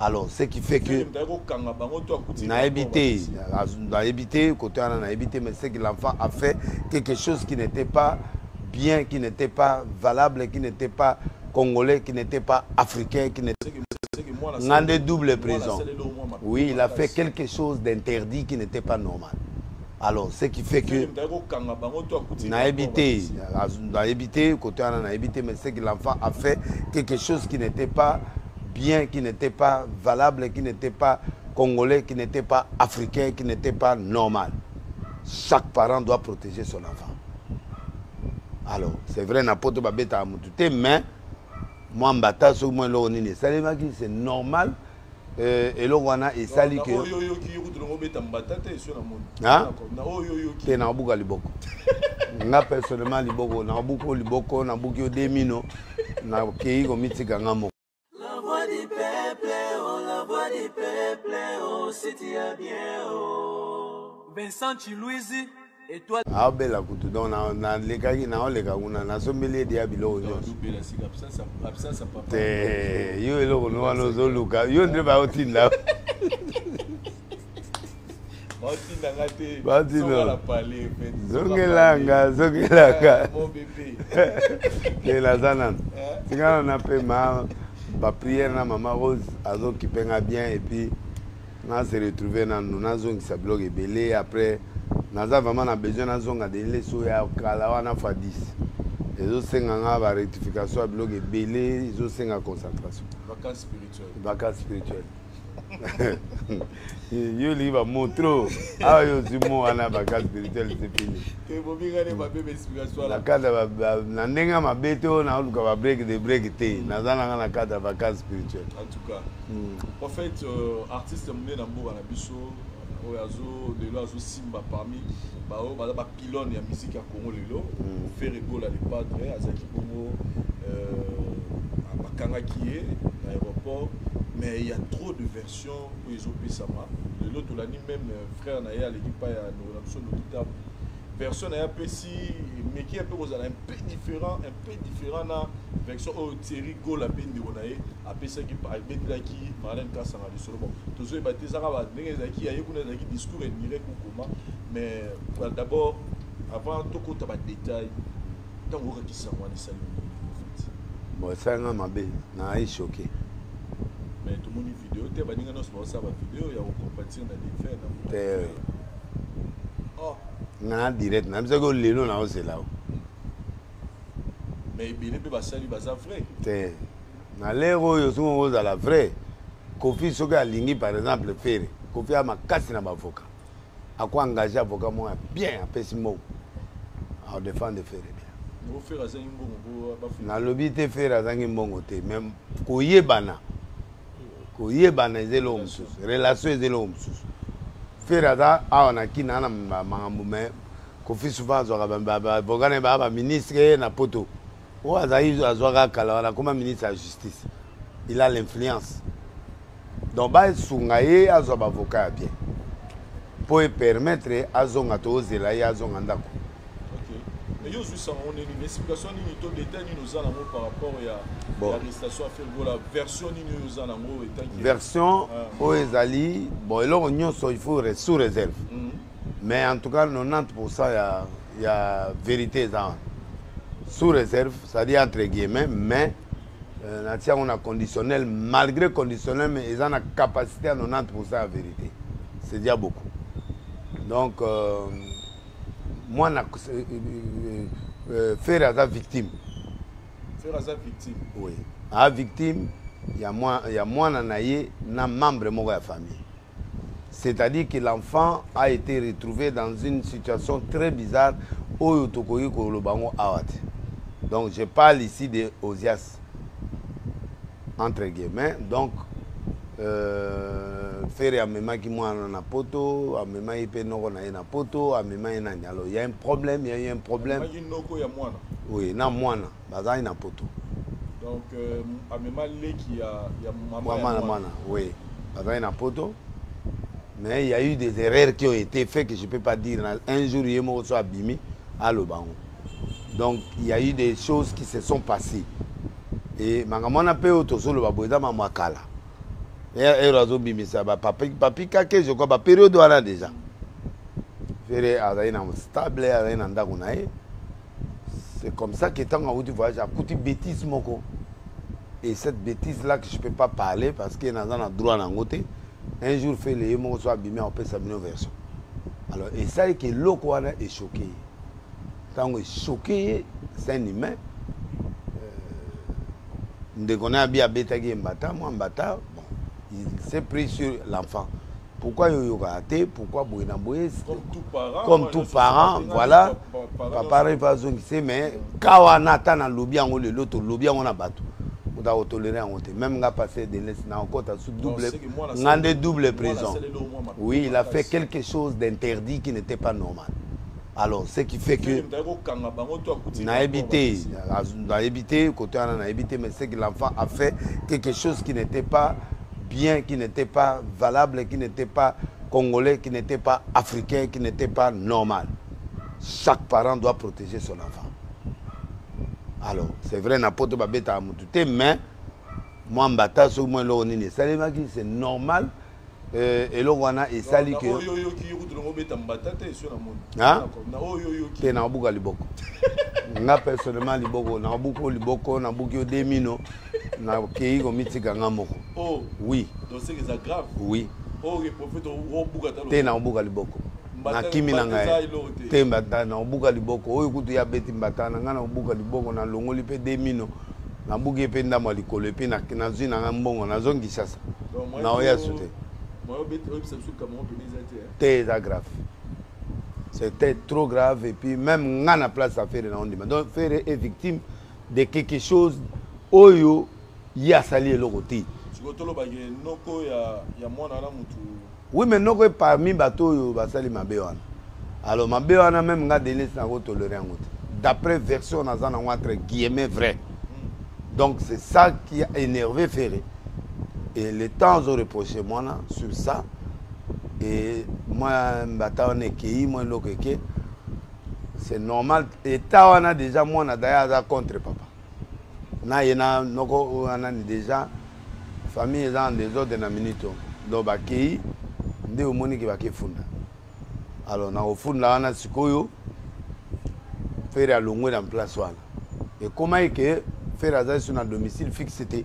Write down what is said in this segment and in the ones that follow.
Alors, ce qui fait que nayebi te, nayebi te côté wana, nayebi te, mais c'est que l'enfant a fait quelque chose qui n'était pas bien, qui n'était pas valable, qui n'était pas congolais, qui n'était pas africain, qui n'était ngande double prison. Oui, il a fait quelque chose d'interdit qui n'était pas normal. Alors, ce qui fait que nayebi te, nayebi te côté wana, nayebi te, mais c'est que l'enfant a fait quelque chose qui n'était pas bien, qui n'était pas valable, qui n'était pas congolais, qui n'était pas africain, qui n'était pas normal. Chaque parent doit protéger son enfant. Alors, c'est vrai, na poto babeta mutu te, mais mwa mbata, soki mwa eloko nini esalemaki, c'est normal. Eloko wana esali ke te, nakobuka liboko. Nga personnellement, liboko nakobuka o liboko, nabuki yo demino, nakei komitika nga moko. La voix du peuple, oh la voix du peuple, oh si tu as bien, oh. Vincent Chiluizi, étoile. Aobela kutu, donc nalekaki, naoleka kuna, nasombeli ede ya biloko nyonso te. Yo eloko no wana ozoluka, yo nde baotinda. Baotinda, zongelanga, zongelanga te. Naza nano, tikana na pema baprière na mama Rose, azokipe nga bien. Et puis na se retrouve nanu, nazongisa biloko ebele. Après, naza vraiment na besoin nazonga deleso ya kala wana fois 10. Ezosenga nga barectification ya biloko ebele, ezosenga concentration. Vacance spirituelle. Vacance spirituelle. Yo olingi bamo trop awa, yo ozwi mo wana, vacance spirituelle, c'est fini. Na cadre na ndenge ya mabe te, oyo naoluka babreak de break te, naza nanga na cadre ya vacance spirituelle. En tout cas, prophète, artiste monene na mboka na biso oyo azo lelo azosimba parmi baoyo baza bapylône ya musique ya Congo lelo, Ferre Gola le Padre, azalaki bongo, bakangaki ye na aéroport. Mais il y a trop de versions oyo ezopesama lelo. Tolandi même frère na ye aleki mpa ya ndeko na biso Nokita, version na ye apesi emeki mpe kozala un peu différent, un peu différent na version oyo Thierry Gola mpe ndeko na ye apesaki, abetelaki Marlène Kasanga lisolo. Bon, tozoyeba te ezaka ndenge ezalaki ya ye kuna, ezalaki discours indirect ou comment. Mais d'abord, avant tokota badétail, ntango okaki sango wana, esali nini, prophète? Bon, esalinga mabe, naai choqué. Mais tomoni video te, baninga nyonso baosala bavideo ya kocompatir na défunt na te. Oh. Nga na direct nayebisaki oyo lelo naozela o. Mais ebele mpe basali baza vrai. Te, na lere oyo soki ozala vrai, Kofi soki alingi, par exemple Ferre, Kofi ya makasi na baavocat, ako engage avocat moko ya bien, apesi mbongo, aodéfendre Ferre bien. Ngo Ferre azangi mbongo po bafuta? Nalobi te Ferre azangi mbongo te, mais koyebana, koyebana eza eloko mosusu, relation eza eloko mosusu. Ferre aza awa na kina na makambo, mais Kofi souvent azwaka baavocat na ye, baa baministre na poto oyo azali, azwaka kala wana, akoma ministre ya justice, il a l'influence. Donc basunga ye azwa baavocat ya bien mpo epermettre azonga. Tozela ye azonga ndako. Ok, mais yo ozwi sango nini, explication nini to détail nini oza nango par rapport ya Bon. ya arrestation ya Ferre Gola? Version nini oyo oza nango etanki? Version Ah. oyo ezali bon, eloko nyonso il faut sous réserve, mais en tout cas 90 ya vérité eza wana, sous réserve, c'est-à-dire entre guillemets, mais natia yango na conditionnel. Malgré conditionnel, mais eza na capacité ya 90 ya vérité, c'est déjà beaucoup. Donc mwana Ferre aza victime. Ferre aza victime? Oui, aza victime ya mwana na ye na membre moko ya famille. C'est-à-dire que l'enfant a été retrouvé dans une situation très bizarre oyo tokoki koloba yango awa te. Donc je parle ici de Osias, entre guillemets. Donc Ferre amemaki mwana na poto, amemaki mpe noko na ye na poto, amemaki nani. Alors il y a un problème, il y a eu un problème. Amemaki noko ya mwana? Oui, na mwana bazalaki na poto. Donc amema leki ya mama ya mwana mwana. Mwana, oui, bazalaki na poto. Mais il y a eu des erreurs qui ont été faites que je peux pas dire. Un jour ye moko so abimi, aloba yango. Donc il y a eu des choses qui se sont passées et makambo wana mpe oyo tozoloba boye eza mambo ya kala. Ero azobimisa bapapi papi kake, je crois bapériode wana déjà Ferre azali na stable, azali na ndako na ye. C'est comme ça que ntango awuti voyage, akuti bêtise moko, et cette bêtise là que je peux pas parler parce que naza na droit nango te. Un jour Ferre ye moko so abimi, akopesa bino version. Alors esali ke eloko wana echoquer ye. Ntango echoquer ye, c'est un humain. Ndeko na abi abetaki ye mbata, mwa mbata. Bon, il s'est pris sur l'enfant: pourquoi yo oyokaka te? Pourquoi boye na boye? Comme tout parent. Comme tout parent, voilà, papa refa azongise. Mais ka wana, ata nalobi yango lelo, tolobi yango na bato, moto akotolérer yango te. Même nga pasteur Denis, na okota su double, nga nde double prison. Oui, il a fait quelque chose d'interdit qui n'était pas normal. Alors ce qui fait que nayebi te, nayebi te côté wana, nayebi te. Mais c'est que l'enfant a fait quelque chose qui n'était pas bien, qui n'était pas valable, qui n'était pas congolais, qui n'était pas africain, qui n'était pas normal. Chaque parent doit protéger son enfant. Alors c'est vrai, na poto babetaka motu te, mais mwa mbata, soki mwa eloko nini esalemaki, c'est normal. Eloko wana esali ke te, nakobuka liboko. Nga personnellement, liboko nakobuka oyo, liboko nabuki yo demino, nakei komitika nga moko. Oh. Oui. Oui. Te, nakobuka liboko, nakimi na ngai te. Mbata, nakobuka liboko oyo kutu ya beti mbata na ngai, nakobuka liboko, nalongoli mpe demino, nabuki ye mpe ndambo ya likolo, et puis nazwi na ngai mbongo, nazongi Kinshasa, naoya su te. Te, eza grave, c'était trop grave. Et puis même nga na place ya Ferre, na ondima. Donc Ferre est victime de quelque chose oyo ye asali eloko te. Noko ya mwana wana mutu. Oui, mais noko e parmi bato oyo basali mabe wana. Alors mabe wana, même nga Denis, nakotolérer yango te, d'après version naza nango, entre guillemets vrai. Donc c'est ça qui a énervé Ferre et le temps azoreprocher mwana sur ça. Et mwa mbata wana ekei, mwa eloko eke, c'est normal. Eta wana déjà mwana daya aza contre papa na ye na noko wana ni déjà famille eza en désordre na minute oyo. Donc bakei nde omoniki bakefunda. Alors na kofunda wana sikoyo, Ferre alongwe na place wana. Ekomaki ke Ferre azali so na domicile fixe te,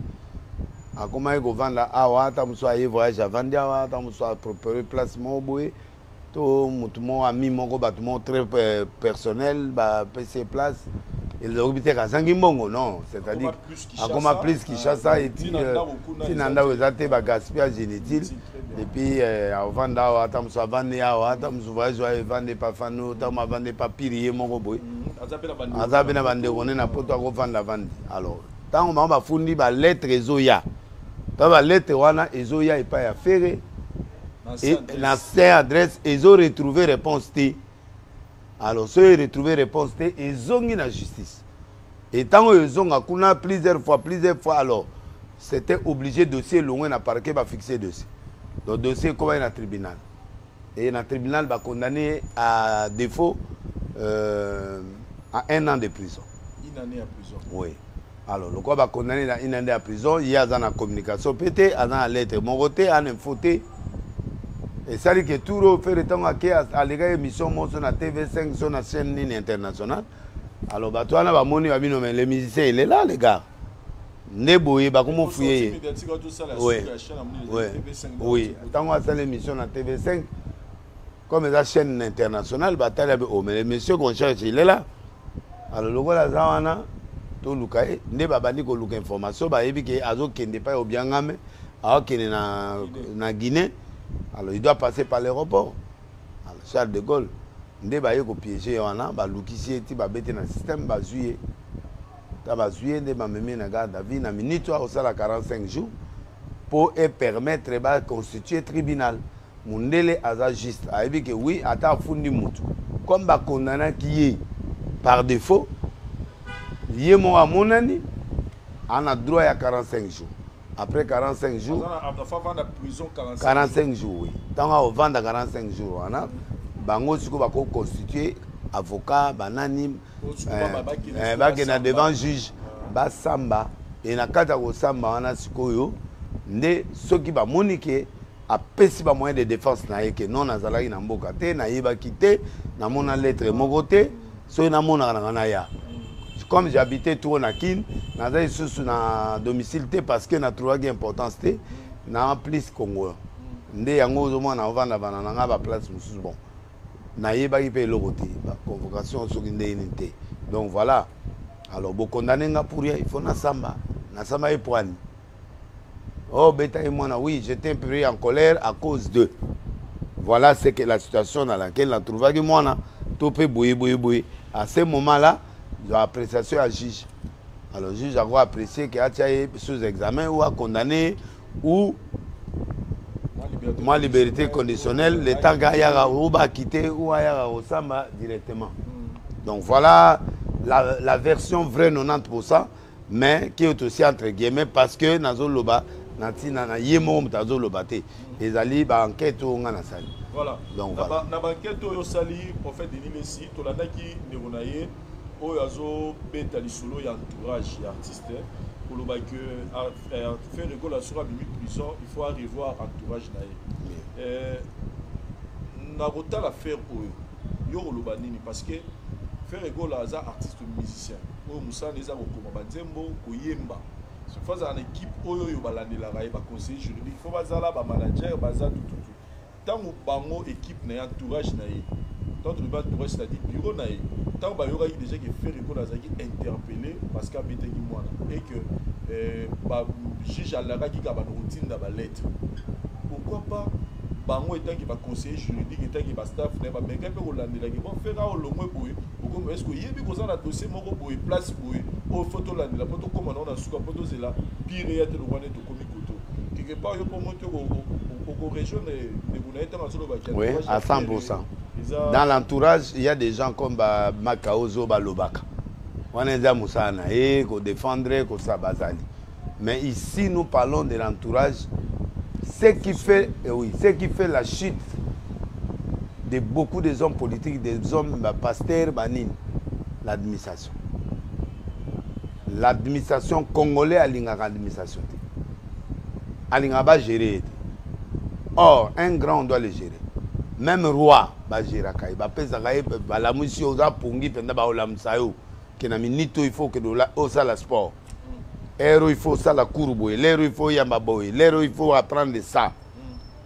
akomaki kovanda awa, ata mosu aye voyage, avandi awa, ata mosu apropre place moko boye, to motu moko, ami moko, bato moko très personnel bapesi ye place. Elobi te azangi mbongo, non, c'est-à-dire akoma plus Kinshasa, et puis ntina ndako eza te, bagaspillage inutile. Et puis avanda awa, ata mosu avandi awa, ata mosu voyage oyo evandi epa fano, ata mo avandi epa piri ye moko boye, aza mpe na bandeko nde na poto, akovanda avandi. Alors ntango bango bafundi, balettre ezoya, to balettre wana ezoya epai ya Ferre na se adresse, ezoretrouver réponse te. Alors soki retrouver réponse te, ezongi na justice. Et ntango oyo ezonga kuna plusieurs fois, plusieurs fois, alors c'était obligé, dossier elongwe na parquet, bafixe dossier. Donc dossier ekomaki na tribunal, et na tribunal bacondamné à défaut à un an de prison. Une année à prison. Oui. Alors lokola bacondamné na une année ya prison, ye aza na communication mpe te, aza na lettre moko te, ana info te. Esali ke tour oyo Ferre, ntango ake, alekaki émission moko so na TV5, so na chaîne nini internationale. Alors bato wana bamoni babino, mais le musicien, il est là, les gars, nde boye bakomofuye ye. Oui, ntango asala émission na TV5, comme eza chaîne internationale, batali abe: oh, mais le monsieur qu'on cherche, il est là. Alors lokola aza wana, toluka ye. Nde babandi koluka information, bayebi ke azokende epai obiangame, aokende na Guinée. Alors il doit passer par l'aéroport, alors Charles de Gaulle. Nde baye kopiéger ye wana, balukisi ye ti babeti na système, bazwi ye. Ta bazwi ye, nde bamemi ye na garde à vue. Na minute oyo akosala 45 jours mpo epermettre baconstituer tribunal. Mondele aza juste, ayebi ke oui, ata afundi motu, comme bakondanaki ye par défaut, ye moko amonani ana droit ya 45 jours. Après 45 jours, 45 jours, oui, ntango akovanda 45 jours wana, bango sikoyo bakoconstituer avocat, banani bakenda devant juge, basamba. E na kati ya kosamba wana sikoyo, Nde soki bamoni ke apesi ba moyen de défense na ye ke non, nazalaki na mboka te, nayebaki te, namona lettre moko te, soki namonaka na nga naya, comme j'habitais trop na Kin, naza lisusu na domicile te parce que natrouvaki importance te na plus Congo. Nde yango ozomona ovandavanda na nga baplace mosusu. Bon, nayebaki mpe eloko te, baconvocation soki ndenge nini te. Donc voilà, alors bokondane nga pour rien, il faut nasamba, nasamba ye poani. Oh, beta ye mwana, oui, j'étais un peu en colère à cause de voilà c'est que la situation dans laquelle natrouvaki mwana to mpe boye boye boye. À ce moment là, appréciation ya juge. Alors juge ako apprécier ke atia ye sous examen ou acondamné ou mwa liberté conditionnelle le temps qu'ayaka ou bakite ou ayaka kosamba directement. Donc voilà la version vraie 90%, mais qui est aussi entre guillemets parce que nazoloba na ntina na ye moko, moto azoloba te, ezali baenquête oyo nga nasali. Voilà. Donc voilà. Na baenquête oyo osali, prophète Denis Lessi, tolandaki ndeko na ye oyo azobeta lisolo ya entourage ya artiste, koloba ke Ferre Gola soki abimi prison, il faut revoir entourage na ye. Na kotala Ferre oyo, yo koloba nini? Parce que Ferre Gola aza artiste musicien oyo mosala eza kokoma banzembo, koyemba. Faut azala na équipe oyo oyo balandelaka ye, baconseiller juridique, faut bazala bamanager, baza tututu. Ntango bango équipe na ye, entourage na ye, ntango tolobi entourage, c'est-à-dire bureau na ye, ntango bayokaki déjà ke Ferre Gola azalaki interpellé parce que abetaki mwana et que bajuge alakaki kaka bando kotinda balettre, pourquoi pas bango etanki baconseiller juridique, etanki bastaff na ye, bameka mpe kolandelaki: bon, Ferre aolongwe boye, est ce que oyebi koza na dossier moko boye, place boye oyo faut tolandela mpo tokóma nango na suka, mpo tozela pire ya te lokwa nde tokomi koto quelque part? Yo mpo mo te okorejoindre ndeko na ye ntango azolobaki? Oui, à 100%. Dans l'entourage, il y a des gens comme ba Makaozo, balobaka wana eza mosala na ye kodéfendre, kosala, bazali. Mais ici nous parlons de l'entourage, ce qui fait eh oui, ce qui fait la chute de beaucoup des hommes politiques, des hommes ba pasteurs, banini, l'administration. L'administration, congolais alingaka administration te, alingaka bagérer ye te. Or un grand, on doit le gérer. Même roi bagéraka ye, bapesaka ye, balamusi yo, oza pongi mpenza, baolamusa yo ke na minute oyo il faut okende osala sport, heure oyo il faut osala cours boye, l'heure oyo il faut oyamba boye, l'heure oyo il faut apprendre ça.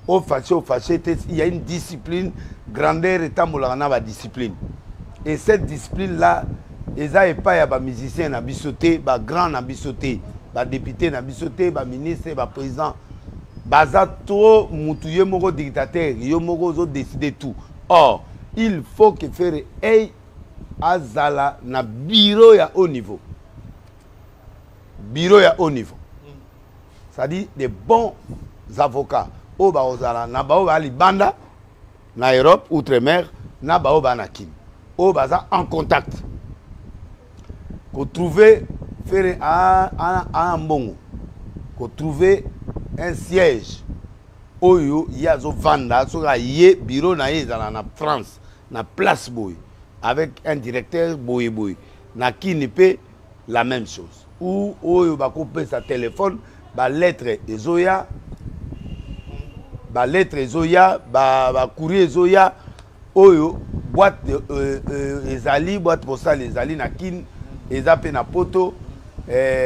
Ofâcher, ofâcher te, il y a une discipline. Grandeur etambolaka na badiscipline, et cette discipline là eza epai ya bamusicien na biso te, bagrand na biso te, badéputé na biso te, baministre, baprésident. Baza trop mutu ye moko dictateur, yo moko ozodécide tout. Or il faut que Ferre ey azala na bureau ya haut niveau, bureau ya haut niveau, c'est-à-dire des bons avocats oyo bakozala na baoyo baa libanda na Europe, outre-mer, na baoyo baa na Kini, oyo baza en contact. Kotrouver Ferre aa mbongo, kotrouver un siège oyo ye azovanda, soki aye, bureau na ye ezala na France na place boye, avec un directeur boye boye, na Kini mpe la même chose, ou oyo bakopesa téléphone, balettre ezoya, balettre ezoya, bacourrier ezoya, oyo boîte ezali, boîte postale ezali na Kini, eza mpe na Poto,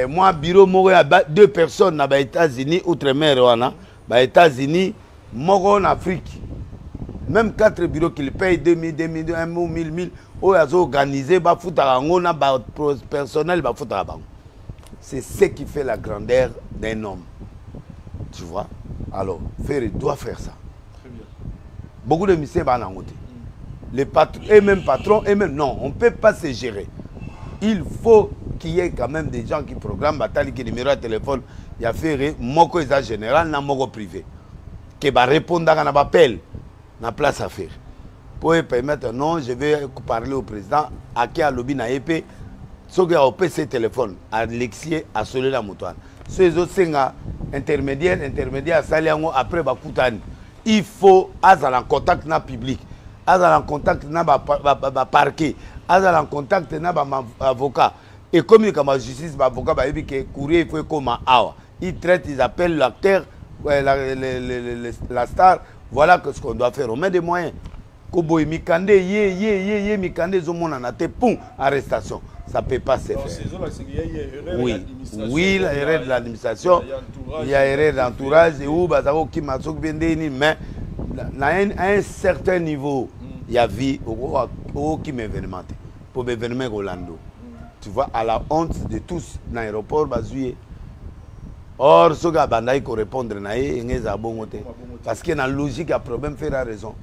mwa bureau moko ya deux personnes na baÉtats-Unis, outre-mer wana, baÉtats-Unis, moko na Afrique, même quatre bureaux qu'il paye 2000, 2000, 1 1000, 1000, oyo azoorganize, bafutaka yango na bapersonnel, bafutaka bango. C'est ce qui fait la grandeur d'un homme, tu vois. Alors Ferre doit faire ça. Très bien. Beaucoup de musiciens bana yango te, les patrons et même patron et même non, on peut pas se gérer. Il faut qu'il y ait quand même des gens qui programment, bataliki numéro ya téléphone ya Ferre, moko eza général na moko privé, ke barépondaka na baappel na place ya Ferre po permettre: non, je vais parler au président. Ake alobi na ye mpe, soki akopesa ye téléphone, alexi ye, asolela moto wana. So ezosenga intermédiaire, intermédiaire asali yango, après bakutani. Il faut azala en contact na public, azala en contact na baparquet, azala en contact na baavocat. Ekomi likambo ya justice, baavocat bayebi ke courrier il faut ekóma awa. Ils traitent, ils appellent l'acteur, la, la, la, la star. Voilà ce qu'on doit faire. On met des moyens. Koboy mikande ye ye ye ye mikande ezomonana te, pum, arrestation. Ça peut pas se faire. Oui, oui, l'erreur de l'administration, il y a erreur d'entourage et où baza kokima soki mpe ndeni, mais na un certain niveau ya vie, okokima événement te, mpo baévénement ekolanda. Tu vois, à la honte de tous, na aéroport bazwi ye. Or soki abandaki korépondre na ye, enge ezala bongo te, parce que na logique ya problème, Ferre a raison.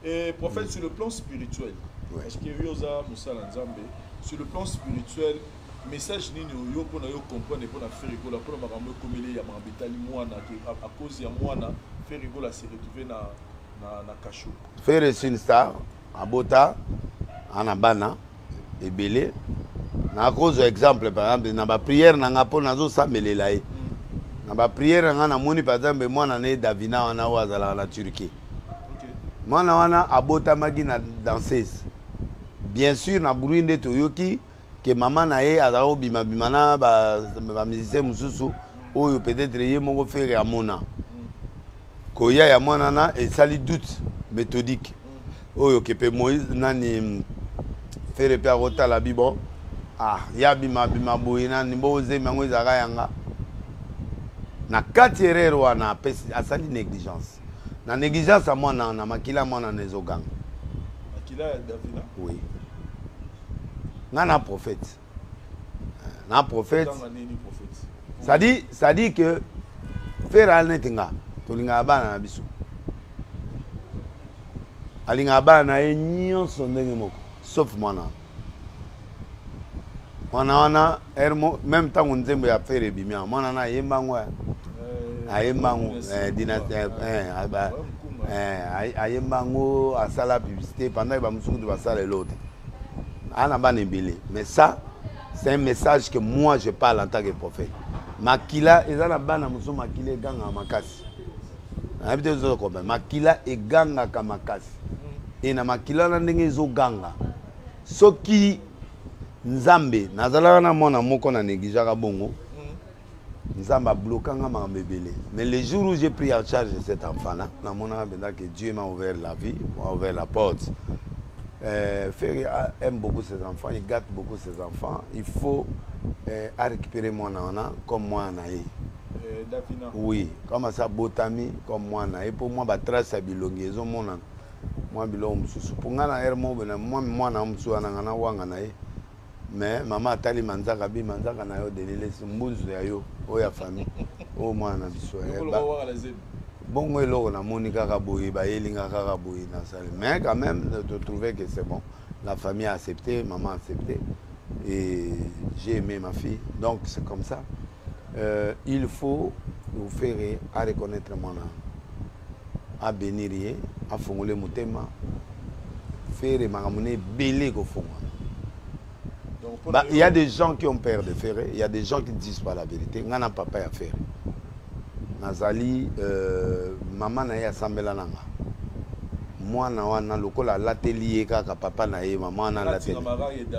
Et prophète, sur le plan spirituel, ouais. Parce que yo oza mosala Nzambe, sur le plan spirituel, message nini oyo mpona yo comprendre mpona Ferre Gola, mpona makambo ekomeli ya makambo etali mwana, à cause ya mwana, Ferre Gola se retrouve na cachot? Ferre, c'est une star, abota ana bana ebele. Nakozwa exemple, par exemple, na baprière na nga, mpo nazosambelela ye na baprière na nga, namoni par exemple mwana na ye Davina wana oyo azalaka na Turquie. Mwana wana abotamaki na danseuse. Bien sûr, na bruit nde toyoki ke mama na ye azalaka kobimabima na bamusicien mosusu oyo peut-être ye moko Ferre amona. Koya ya mwana na esali doute méthodique oyo ke mpe Moïse nani, Ferre mpe akotala bi bon, ah, ya bimabima boye nani bo ozemi yango ezalaka yanga na kati. Erreur wana asali négligence. Na négligence ya mwana wana, makila ya mwana wana ezoganga. Makila ya Davina. Oui, nga na prophète, na prophète. Ça dit que Ferre ali neti nga, tolingaka bana na biso, alingaka bana na ye nyonso ndenge moko, sauf mwana wana. Mwana wana, même ntango nzembo ya Ferre ebimi awa, mwana wana ayembango, ayembango, ayembango, asala publicité pendant bamosusu kutu basala eloko te. Ana bana ebele, mais ça, c'est un message que moi je parle en tant que prophète. Makila eza na bana mosusu, makila egangaka makasi. Nayebi te ozokomba, makila egangaka makasi. E na makila wana, ndenge ezoganga, soki Nzambe, nazalaka na mwana moko na négligeaka bongo, Nzambe ablokanga makambo ebele. Mais le jour où j'ai pris en charge cet enfant là, namonaka mpenza que Dieu m'a ouvert la vie, m'a ouvert la porte. Ferre aime beaucoup ses enfants, il gâte beaucoup ses enfants. Il faut à récupérer mwana wana comme mwana na ye. Oui, comme ça botami comme mwana ye, mpo mwa batrace ya bilongi ezomonana, mwa biloko mosusu. Mpo ngai na ere moko boye, mwa mwana mosusu wana, nga nawanga na ye, mais mama atali manzaka, bi manzaka na yo delelesi mbunzu ya yo oyo ya famille oyo mwana na biso bongo. Eloko namoni kaka boye, bayelinga kaka boye nasali, mais quand même de trouver que c'est bon, la famille a accepté, maman a accepté et j'ai aimé ma fille. Donc c'est comme ça, il faut nous faire à reconnaître mwana, abénir ye, afongole motema. Ferre, makambo na ebele ekofongwana. Bah, il y a des gens qui ont peur de Ferre, il y a des gens qui ne disent pas la vérité. Nga na papa ya Ferre. Nazali mama na ye asambela nanga. Mwana wana lokola alateli ye kaka papa na ye, mama wana alateli.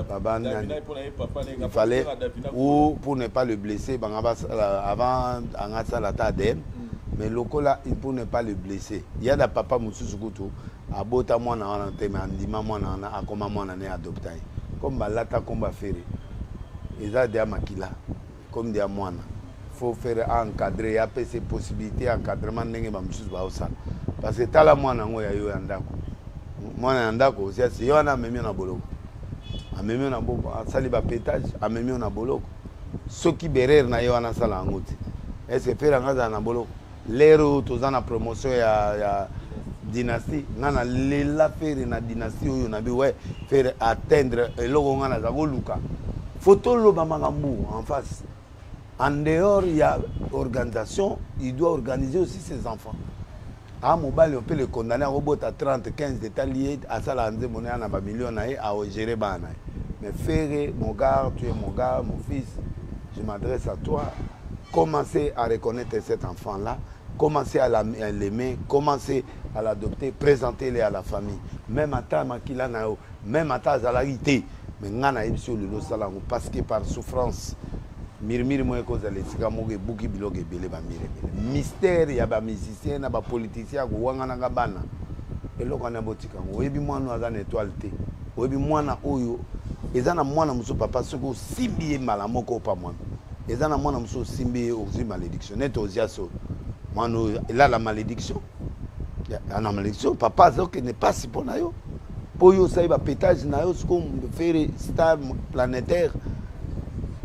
Papa nani? Il fallait ou pour ne pas le blesser, banga basala avant anga sala ta ADN. Mais lokola pour ne pas le blesser. Il y a da papa mosusu kutu abota mwana wana te, mais andima mwana wana, akoma mwana ne, adopta ye. Comme balata komba Ferre, eza deya makila, comme deya mwana, faut faire encadrer, apesa possibilité ya encadrement ndenge bamosusu baosala, parce que tala mwana yango ya yo ya ndako, mwana ya ndako osiasi ye wana, amemi yo na boloko, amemi yo na boko, asali bapétage, amemi yo na boloko. Soki berere na ye wana asala yango te, est-ce Ferre anga azala na boloko? Lere oyo toza na promotion ya Dynastie, nga nalela Ferre na Dynastie oyo, nabi we Ferre atteindre eloko nga naza koluka. Faut toloba makambo en face. En dehors ya organisation, il doit organiser aussi ses enfants. A mobali, on peut le condamner, akobota 30, 15, etali ye, asalaka nzembo na ye na bamillion na ye, aogere bana na ye. Mais Ferre, mon gars, tu es mon gars, mon fils, je m'adresse à toi: commencez à reconnaître cet enfant là, commencez à l'aimer, commencez à l'adopter, présentez-le à la famille. Même ata makila na yo, même ata azalaki te, mais nga nayebi so lelo osala yango, parce que par souffrance. Murmure moko ekozala esika moko ebuki biloko ebele ba mire ebele. Mystère ya ba musiciens na ba politiciens ya kowanganaka bana. Eloko wana botika yango. Oyebi mwana oyo aza na etoile te. Oyebi mwana oyo eza na mwana mosusu papa soki osimbi ye mbala moko opa mwana. Eza na mwana mosusu osimbi ye ozwi malédiction. Neti Ozias oyo. Mwana oyo elala malédiction. Ya na malédiction papa azokende pasi mpo na yo. Mpo yo osali ba pétage na yo sikoyo Ferre star planétaire.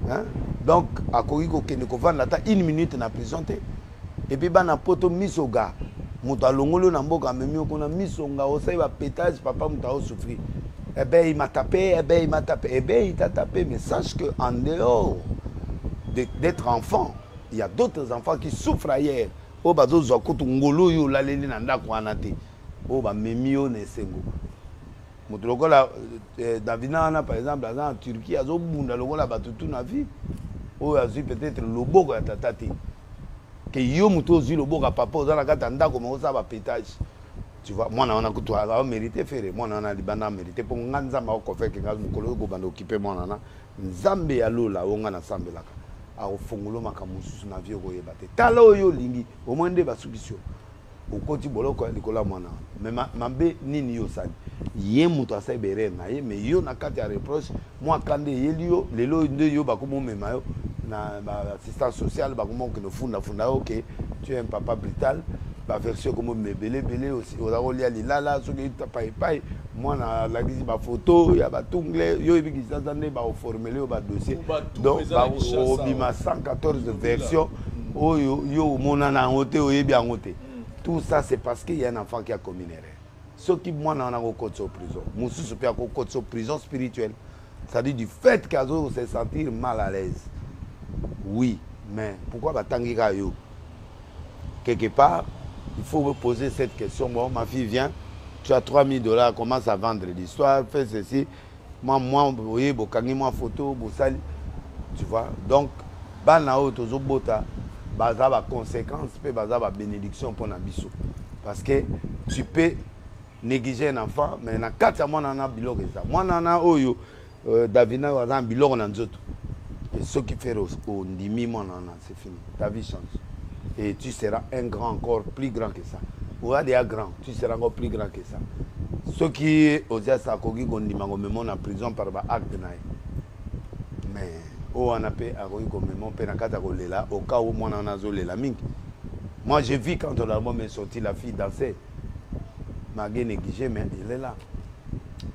Hein? Donc akoki kokende kovanda ata une minute na prison te. Et puis bana poto misoga moto alongoli yo na mboka amemi yo kuna misonga osali ba pétage papa moto aosouffrir. Eh ben il m'a tapé, eh ben il m'a tapé, eh ben il t'a tapé, mais sache que en dehors d'être enfant, il y a d'autres enfants qui souffrent ailleurs. Oyo bazozwa kutu ngolu oyo olaleli na ndako wana te, oyo bamemi yo na esengo. Moto lokola Davina wana par exemple aza na Turquie azobunda lokola bato tu na vie, oyo azwi peut-être loboko ya tata te. Ke yo moto ozwi loboko ya papa oza na kati ya ndako mais osala ba pétage. Tu vois, mwana wana kutu aza mérité Ferre, mwana wana libanda mérité mpo nga Nzambe akoconfirme nga mokolo oyo kobanda okipe mwana wana, Nzambe ya lola oyo nga nasambelaka akofongola makambo mosusu na vie okoyeba te. Tala oyo olingi, omoni nde basukisi yo. Okoti boloko ya likolo ya mwana wana. Mais mabe nini yo osali? Ye moto asali ba erreur na ye, mais yo na kati ya reproche, mwa kanda eyeli yo, lelo nde yo bakomi omema yo na ba assistance sociale, bakomi okende ofunda-funda yo ke tu es un papa brutal, ba version ekomi obima ebele ebele, oza kolia lilala, soki epai epai, mwana alakisi ba photo ya batungle, yo oyebi Kinshasa nde baoformele yo ba dossier. Donc, obima 114 version oyo yo omonana yango te, oyebi yango te. Tout ça c'est parce qu'il y a un enfant qui a commis une erreur. Soki mwana wana akokotisa prison, mosusu mpe akokotisa prison spirituelle. C'est-à-dire du fait qu'azo se sentir mal à l'aise. Oui, mais pourquoi batangi kaka yo? Quelque part, il faut me poser cette question. Bon, ma fille vient, tu as 3000 $, commence à vendre l'histoire, fais ceci. Moi, moi, vous voyez, bokangi moi photo, bosali. Tu vois? Donc, bana oyo tozobota, baza ba conséquences pe baza ba bénédiction pour na biso. Parce que tu peux négliger un enfant, mais na kati ya mwana na biloko eza. Mwana na oyo Davina oyo aza na biloko na nzoto. Et ce qui fait ondimi mwana na, c'est fini. Ta vie change. Et tu seras un grand encore plus grand que ça. Oza déjà grand, tu seras encore plus grand que ça. Soki Ozias akoki kondima komema na prison par ba acte na ye. Mais oyo wana mpe akoki komema mpe na kati ya kolela, au cas où mwana wana azolela mingi. Moi j'ai vu quand l'album est sorti, la fille dansait. Malgré négligé, mais il est là.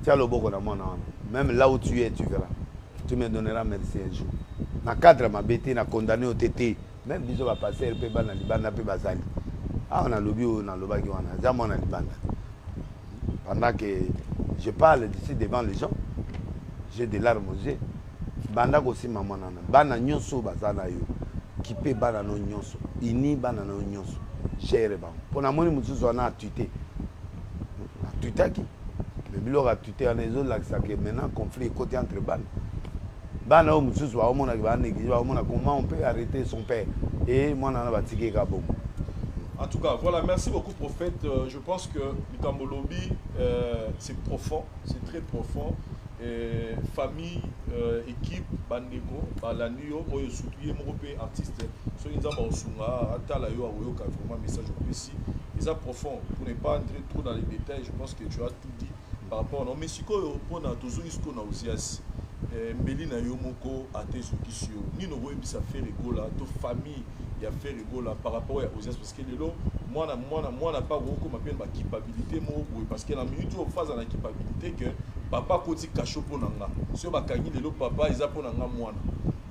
Tiens loboko na mwana wana. Même là où tu es, tu verras. Tu me donneras merci un jour. Na cadre mabe te, na condamné yo te te. Même biso ba pasteur pe bana libanda pe bazali. Awa nalobi oyo nalobaki wana, eza mwana libanda. Pendant que je parle d'ici devant les gens, j'ai des larmes aux yeux. Banda kosimba mwana wana. Bana nyonso baza na yo. Kipe bana no nyonso. Ini bana no nyonso. Gère bango. Mpo namoni mosusu wana atute. Atutaki. Mais biloko atute wana ezolakisa ke maintenant conflit ekoti entre bana. Bana oyo mosusu baomonaki ba négligé, baomona comment on peut arrêter son père. Et mwana wana batiki ye kaka bongo. En tout cas, voilà, merci beaucoup, prophète. Je pense que likambo olobi, c'est profond, c'est très profond. Et famille, équipe, bandeko, balandi yo, oyo surtout ye moko pe artiste, soki Nzambe akosunga, atala yo, akoyoka vraiment message opesi. Eza profond, pour ne pas entrer trop dans les détails, je pense que tu as tout dit par rapport à... Mais sikoyo, mpona tozongi sikoyo na Ozias, mbeli na yo moko ate ezokisi yo nini okoyebisa Ferre Gola to famille ya Ferre Gola par rapport ya Ozias? Parce que lelo mwana mwana mwana pa kokoma mpe na baculpabilité moko boye, parce que na minute oyo faza na culpabilité que papa akoti cachot mpo na nga, soki bakangi lelo papa eza mpo na nga mwana.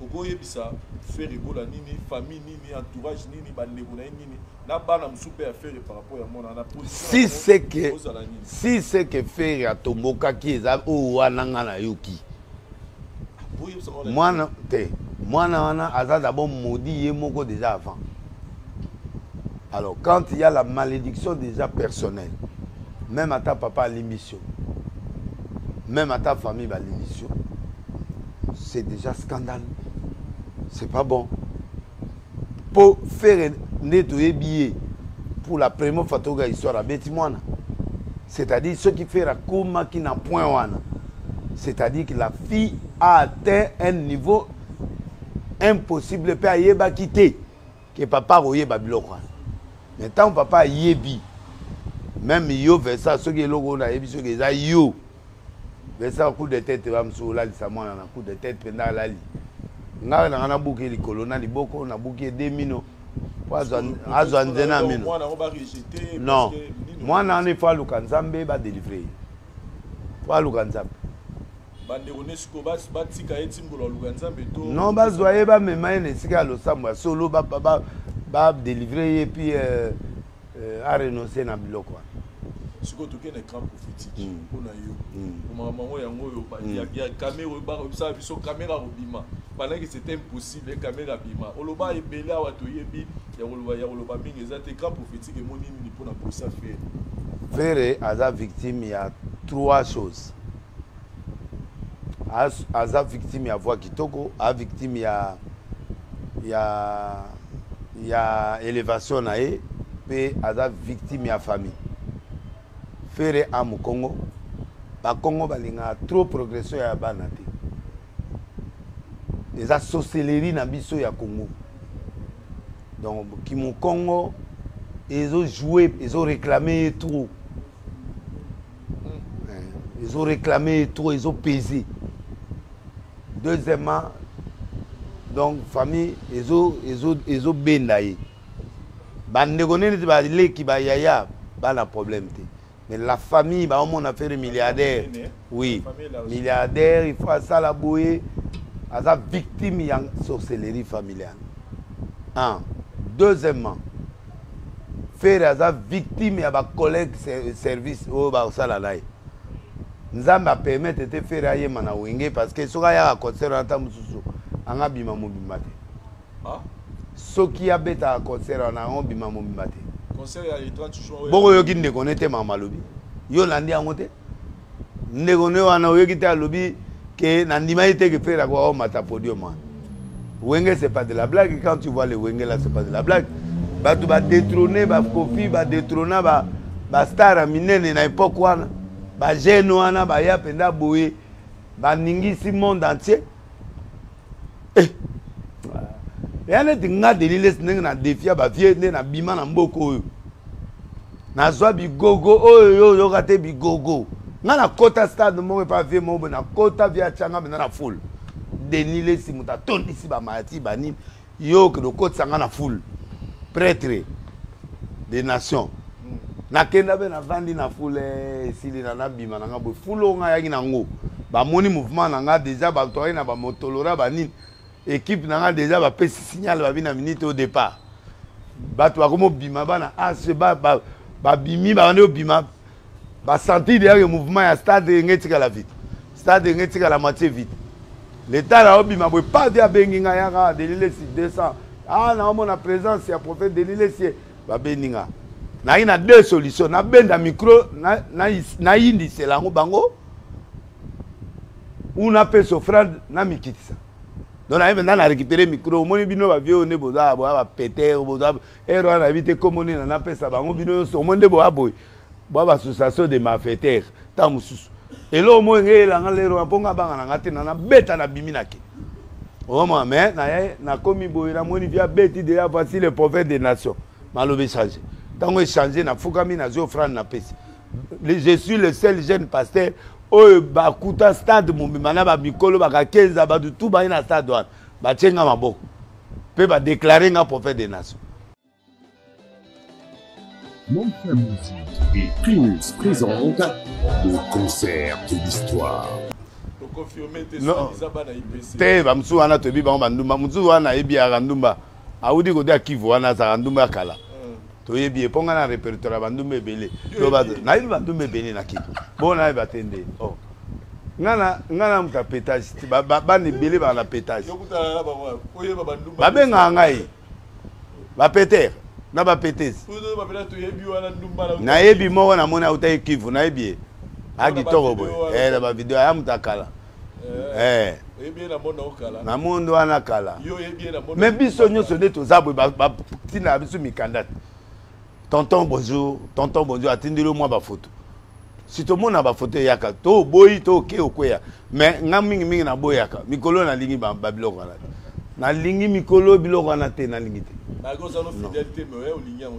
Okoyebisa Ferre Gola nini, famille nini, entourage nini, bandeko na ye nini, na bana mosusu mpe ya Ferre par rapport ya mwana na position Si c'est que ozala nini? Si c'est que Ferre atombokaki, eza oyo wana nga nayoki. Boyebisa ngo na- Mwana te, mwana wana aza d'abord maudit ye moko déjà avant. Alors quand il y a la malédiction déjà personnelle, même ata papa alimbisi yo, même ata famille balimbisi yo, c'est déjà scandale, c'est pas bon. Po Ferre nde toyebi ye, pour la première fois toyoka histoire abeti mwana. C'est-à-dire soki Ferre akomaki na point wana, c'est-à-dire que la fille a atteint un niveau. Impossible mpe ayebaki te ke papa akoyeba biloko wana. Mais ntango papa ayebi, même yo Vincent, soki eloko oyo nayebi soki eza yo Vincent, coup de tête bamosusu olalisa mwana na coup de tête mpenza alali. Ngai nanga nabuki likolo na liboko, nabuki ye de mino po azwa nzela ya mino. Non, mwana wana ifo aluka Nzambe badelivre ye, po aluka Nzambe. Bandeko ne sikoyo batika ye timbolo aluka Nzambe to non, bazwa ye, bamema ye na esika ya losambo ya solo, badelivre ye, puis arenonce na biloko wana. Sikoyo tokende na écran prophétique. Mpona yo, makambo yango, yango oyo ya caméra oyo bakosala biso, caméra kobima pendant que c'était impossible, caméra bima, oloba ebele awa, toyebi ya koloba, ya koloba mingi eza te. Écran prophétique emoni nini mpona posa Ferre? Ferre aza victime ya trois choses. Aza victime ya voix kitoko, aza victime ya élévation na ye, mpe aza victime ya famille. Ferre a mokongo, bakongo balingaka trop progression ya bana te. Eza sorcellerie na biso ya Congo. Donc kimokongo ezojoue, ezoréclame ye trop, ezoréclame ye trop, ezopese. Deuxièmement, donc famille ezobenda ye. Bandeko nini te, baleki, bayaya, bana problème te, mais la famille baomona Ferre milliardaire. Oui, milliardaire, il faut asala boye. Aza victime ya sorcellerie familiale, un. Deuxièmement, Ferre aza victime ya bacollègue service oyo basala na ye. Nzambe apermettre te Ferre ayema na Wenge, parce que soki ayaka concert wana, ta mosusu anga bima mobimba te. Soki abetaka concert wana, yango bima mobimba te. Boko oyoki ndeko ne te, mama alobi yo olandi yango te. Ndeko ne wana oyoki te, alobi ke nandimaki te ke Ferre akoka komata podium wana. Wenge, c'est pas de la blague. Quand tu vois le Wenge là, c'est pas de la blague. Bato badétrône baKofi, badétrôna bastar ya minene na époque wana. Bajeune wana baya mpenza boye, baningisi monde entier. Eh. Eya neti nga Denis Lessie, ndenge na défia bavie, nde nabima na mboka oyo, nazwa bigogo oyo yo oyoka te. Bigogo nga nakota stade moko epa vie moko boye, nakota, vie atianga mpenza na foule. Denis Lessie moto atondisi bamayati banini, yo okende okotisa nga na foule, prêtre des nations. Nakenda mpe navandi na foule, esili na nabima na nga boye, foule oyo nga ayaki nango, bamoni mouvement na nga déjà, bato ayaki na bamotolora banini, équipe na nga déjà bapesi signal, babi na minute au départ bato bakomobima, bana ase babimi, babandi obima, basentir déjà ke mouvement ya stade enge etikala vite, stade enge etikala moitié vite. L'état na obima boye, padi abengi ngai, yaka Denis Lessie 200. Ah, naomona présence ya prophète Denis Lessie. Babendi nga, nayi na deux solutions: nabenda micro, nayindisela yango bango, ou napesa offrande, namikitisa. Donc naye mpenza na récupéré micro. Omoni bino bavie oyo nde boza boya bapeter, boza ere wana, nayebi te kombo nini napesa bango. Bino nyonso omoni nde boya boye, boya baassociation de malfaiteurs. Ntango mosusu eloko moko enge eyelanga lero wana, mpo nga banga na nga te, na nabeta, nabimi, nake omona. Mais naye nakomi boye, namoni vi abeti déjà, voici le prophète des nations. Maloba échange, ntango échange, nafukami, nazwi offrande, napesi. Je suis le seul jeune pasteur oyo bakuta stade mobimba na bamikolo bakakenza, bato tu baye na stade wana, batie nga maboko mpe badéclare nga prophète des nations. Monfa Music et Primus présente le concert de l'histoire. Te, bamosusu wana toyebi bango bandumba. Mosusu wana ayebi yaka ndumba, awuti kote ya Kivu wana, azalaka ndumba ya kala, toyebi ye. Mpo nga na répertoire ya bandumba ebele, nayebi bandumba ebele na Kivu. Bo nayeba te nde oh. Nga na moto ya pétage, bana ebele baka na pétage, babengaka ngai bapeter na bapetese. Nayebi moko, namoni autaki Kivu, nayebi ye, akitoko boye na bavideo, aya moto akala na mondo wana kala. Mais biso nyonso nde toza boye, batindaka biso mikanda te. Tonton bonjour, tonton bonjour, atindeli mwa bafoto. Si tomona bafoto eyaka, to oboyi to oke okweya. Mais nga mingimingi naboyaka mikolo, nalingi babiloko wana te. Nalingi mikolo biloko wana te, nalingi te.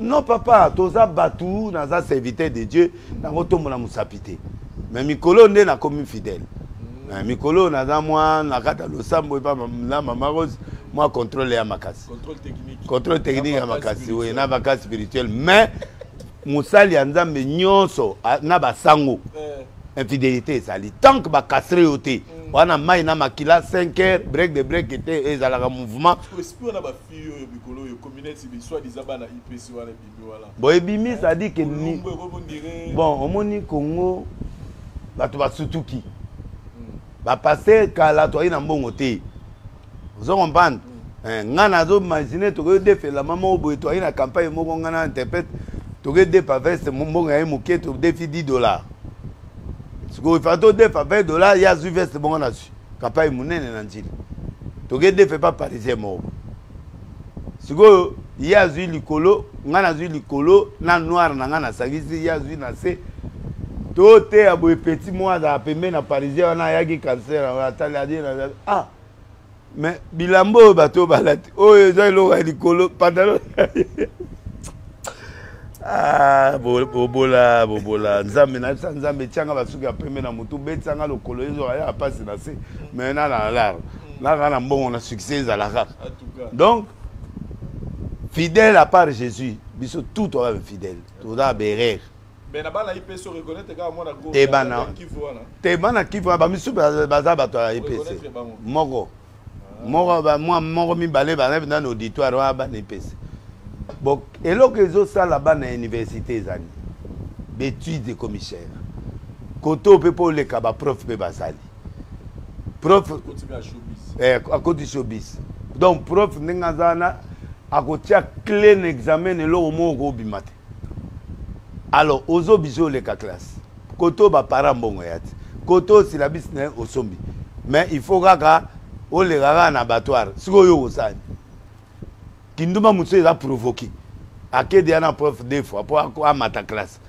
Non papa, toza batu, naza serviteur de Dieu, nakotombola mosapi te. Mais mikolo nde nakomi fidèle. Mm. Mikolo naza mwa na kati ya losambo epa na mama Rose, mwa contrôle ya makasi. Contrôle technique. Contrôle technique ya makasi, oui, na vacances spirituelle. Mais mosali ya Nzambe nyonso na basango. Eh. Infidélité ezali tant que bacastre yo te. Mm. Wana mai na makila 5 heures break de break te ezalaka mouvement. Bon ebimi ça dit que ni bon omoni Congo bato basutuki. Mm. Ba pasteur kala toyaki na mbongo te. Ozo comprendre? Mm. Eh, nga nazo imaginer tokoki defela mama oyo boye toyaki na campagne moko nga na interprète tokoki defa veste mbongo ya ye moke todefi 10 $. Sikoyo ifa todefa 20 $ ye azwi veste bongo nazwi campagne monene na Njili. Tokoki defa epa parisien moko. Sikoyo ye azwi likolo nga nazwi likolo na noir na nga nasangisi ye azwi na se toteya boye petit moko azala pembeni na parisien wana ayaki cancer atali adie na ah mais bilamba oyo bato oyo balati oyo eza eloko ya likolo pantalon ah, bobola bobola nzambe nayebisa nzambe etianga basuki ya pembe na motu betisanga lokolo ezoka ya mpasi na se mais na na lar naka na mbongo na succès ezala kaka donc fidèle à part Jésus biso tout toza fidèle toza berere. Mais na bana IPC reconnaître kaka mwana go. Te bana. Te bana Kivu ba misu baza bato ya IPC. Moko. Moko ba mwa moko mibale ba na auditoire wana bana IPC. Bon eloko ezosala bana ya université ezali baétude ekomi cher. Koto mpe mpo oleka ba prof mpe bazali. Prof akoti showbiz. Donc prof ndenge aza wana akotia clé na examen na eloko moko okobima te. Alors ozo biso oleka classe koto ba parents mbongo ya te koto syllabus na ye osombi mais il faut kaka oleka kaka na abattoir sikoyo oyo osali kindumba mosusu eza provoqué akede ya na prof deux fois po amata classe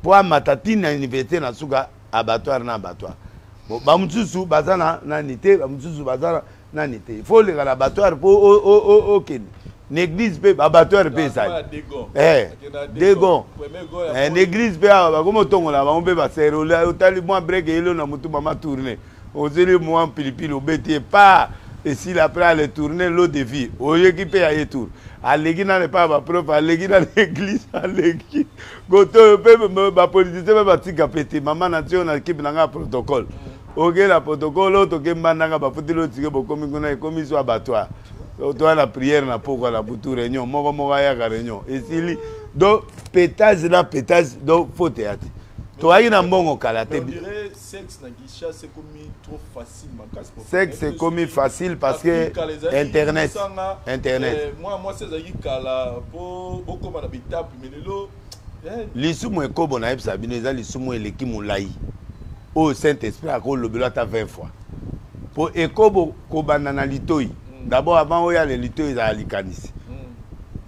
po amata ntina université na suka abattoir na abattoir. Bon, ba mosusu baza na nani te, ba mosusu baza na nani te. Il faut oleka na abattoir po okende na église mpe abattoir mpe ezali. Eh, degon. Eh, na église mpe awa bakomi otongola bango mpe baserole otali mwa break eyeli na motu mama tourne ozeli mwa pilipili obeti ye pa esili après ale tourne l'eau de vie oyeki mpe ya ye tour aleki nano epai ya baprof aleki na église aleki kote oyo mpe bapoliticien mpe batika mpe te mama na tio na ekipe na ngai ya protocole oke na protocole oyo toke mbandanga bafuteli otike bokomi kuna ekomi so abattoir toya na prière na pokwa na butu réunion moko moko ayaka réunion esili donc pétage na pétage donc faute ya te toyaki na mbongo kala te. Sexe ekomi facile parce que internet internet lisumu ekobo nayebisa bino eza lisumu eleki molai oyo Saint Esprit akolobela ata 20 fois po ekobo kobanda na litoi. D'abord avant oyo ale litoi ezala likanisi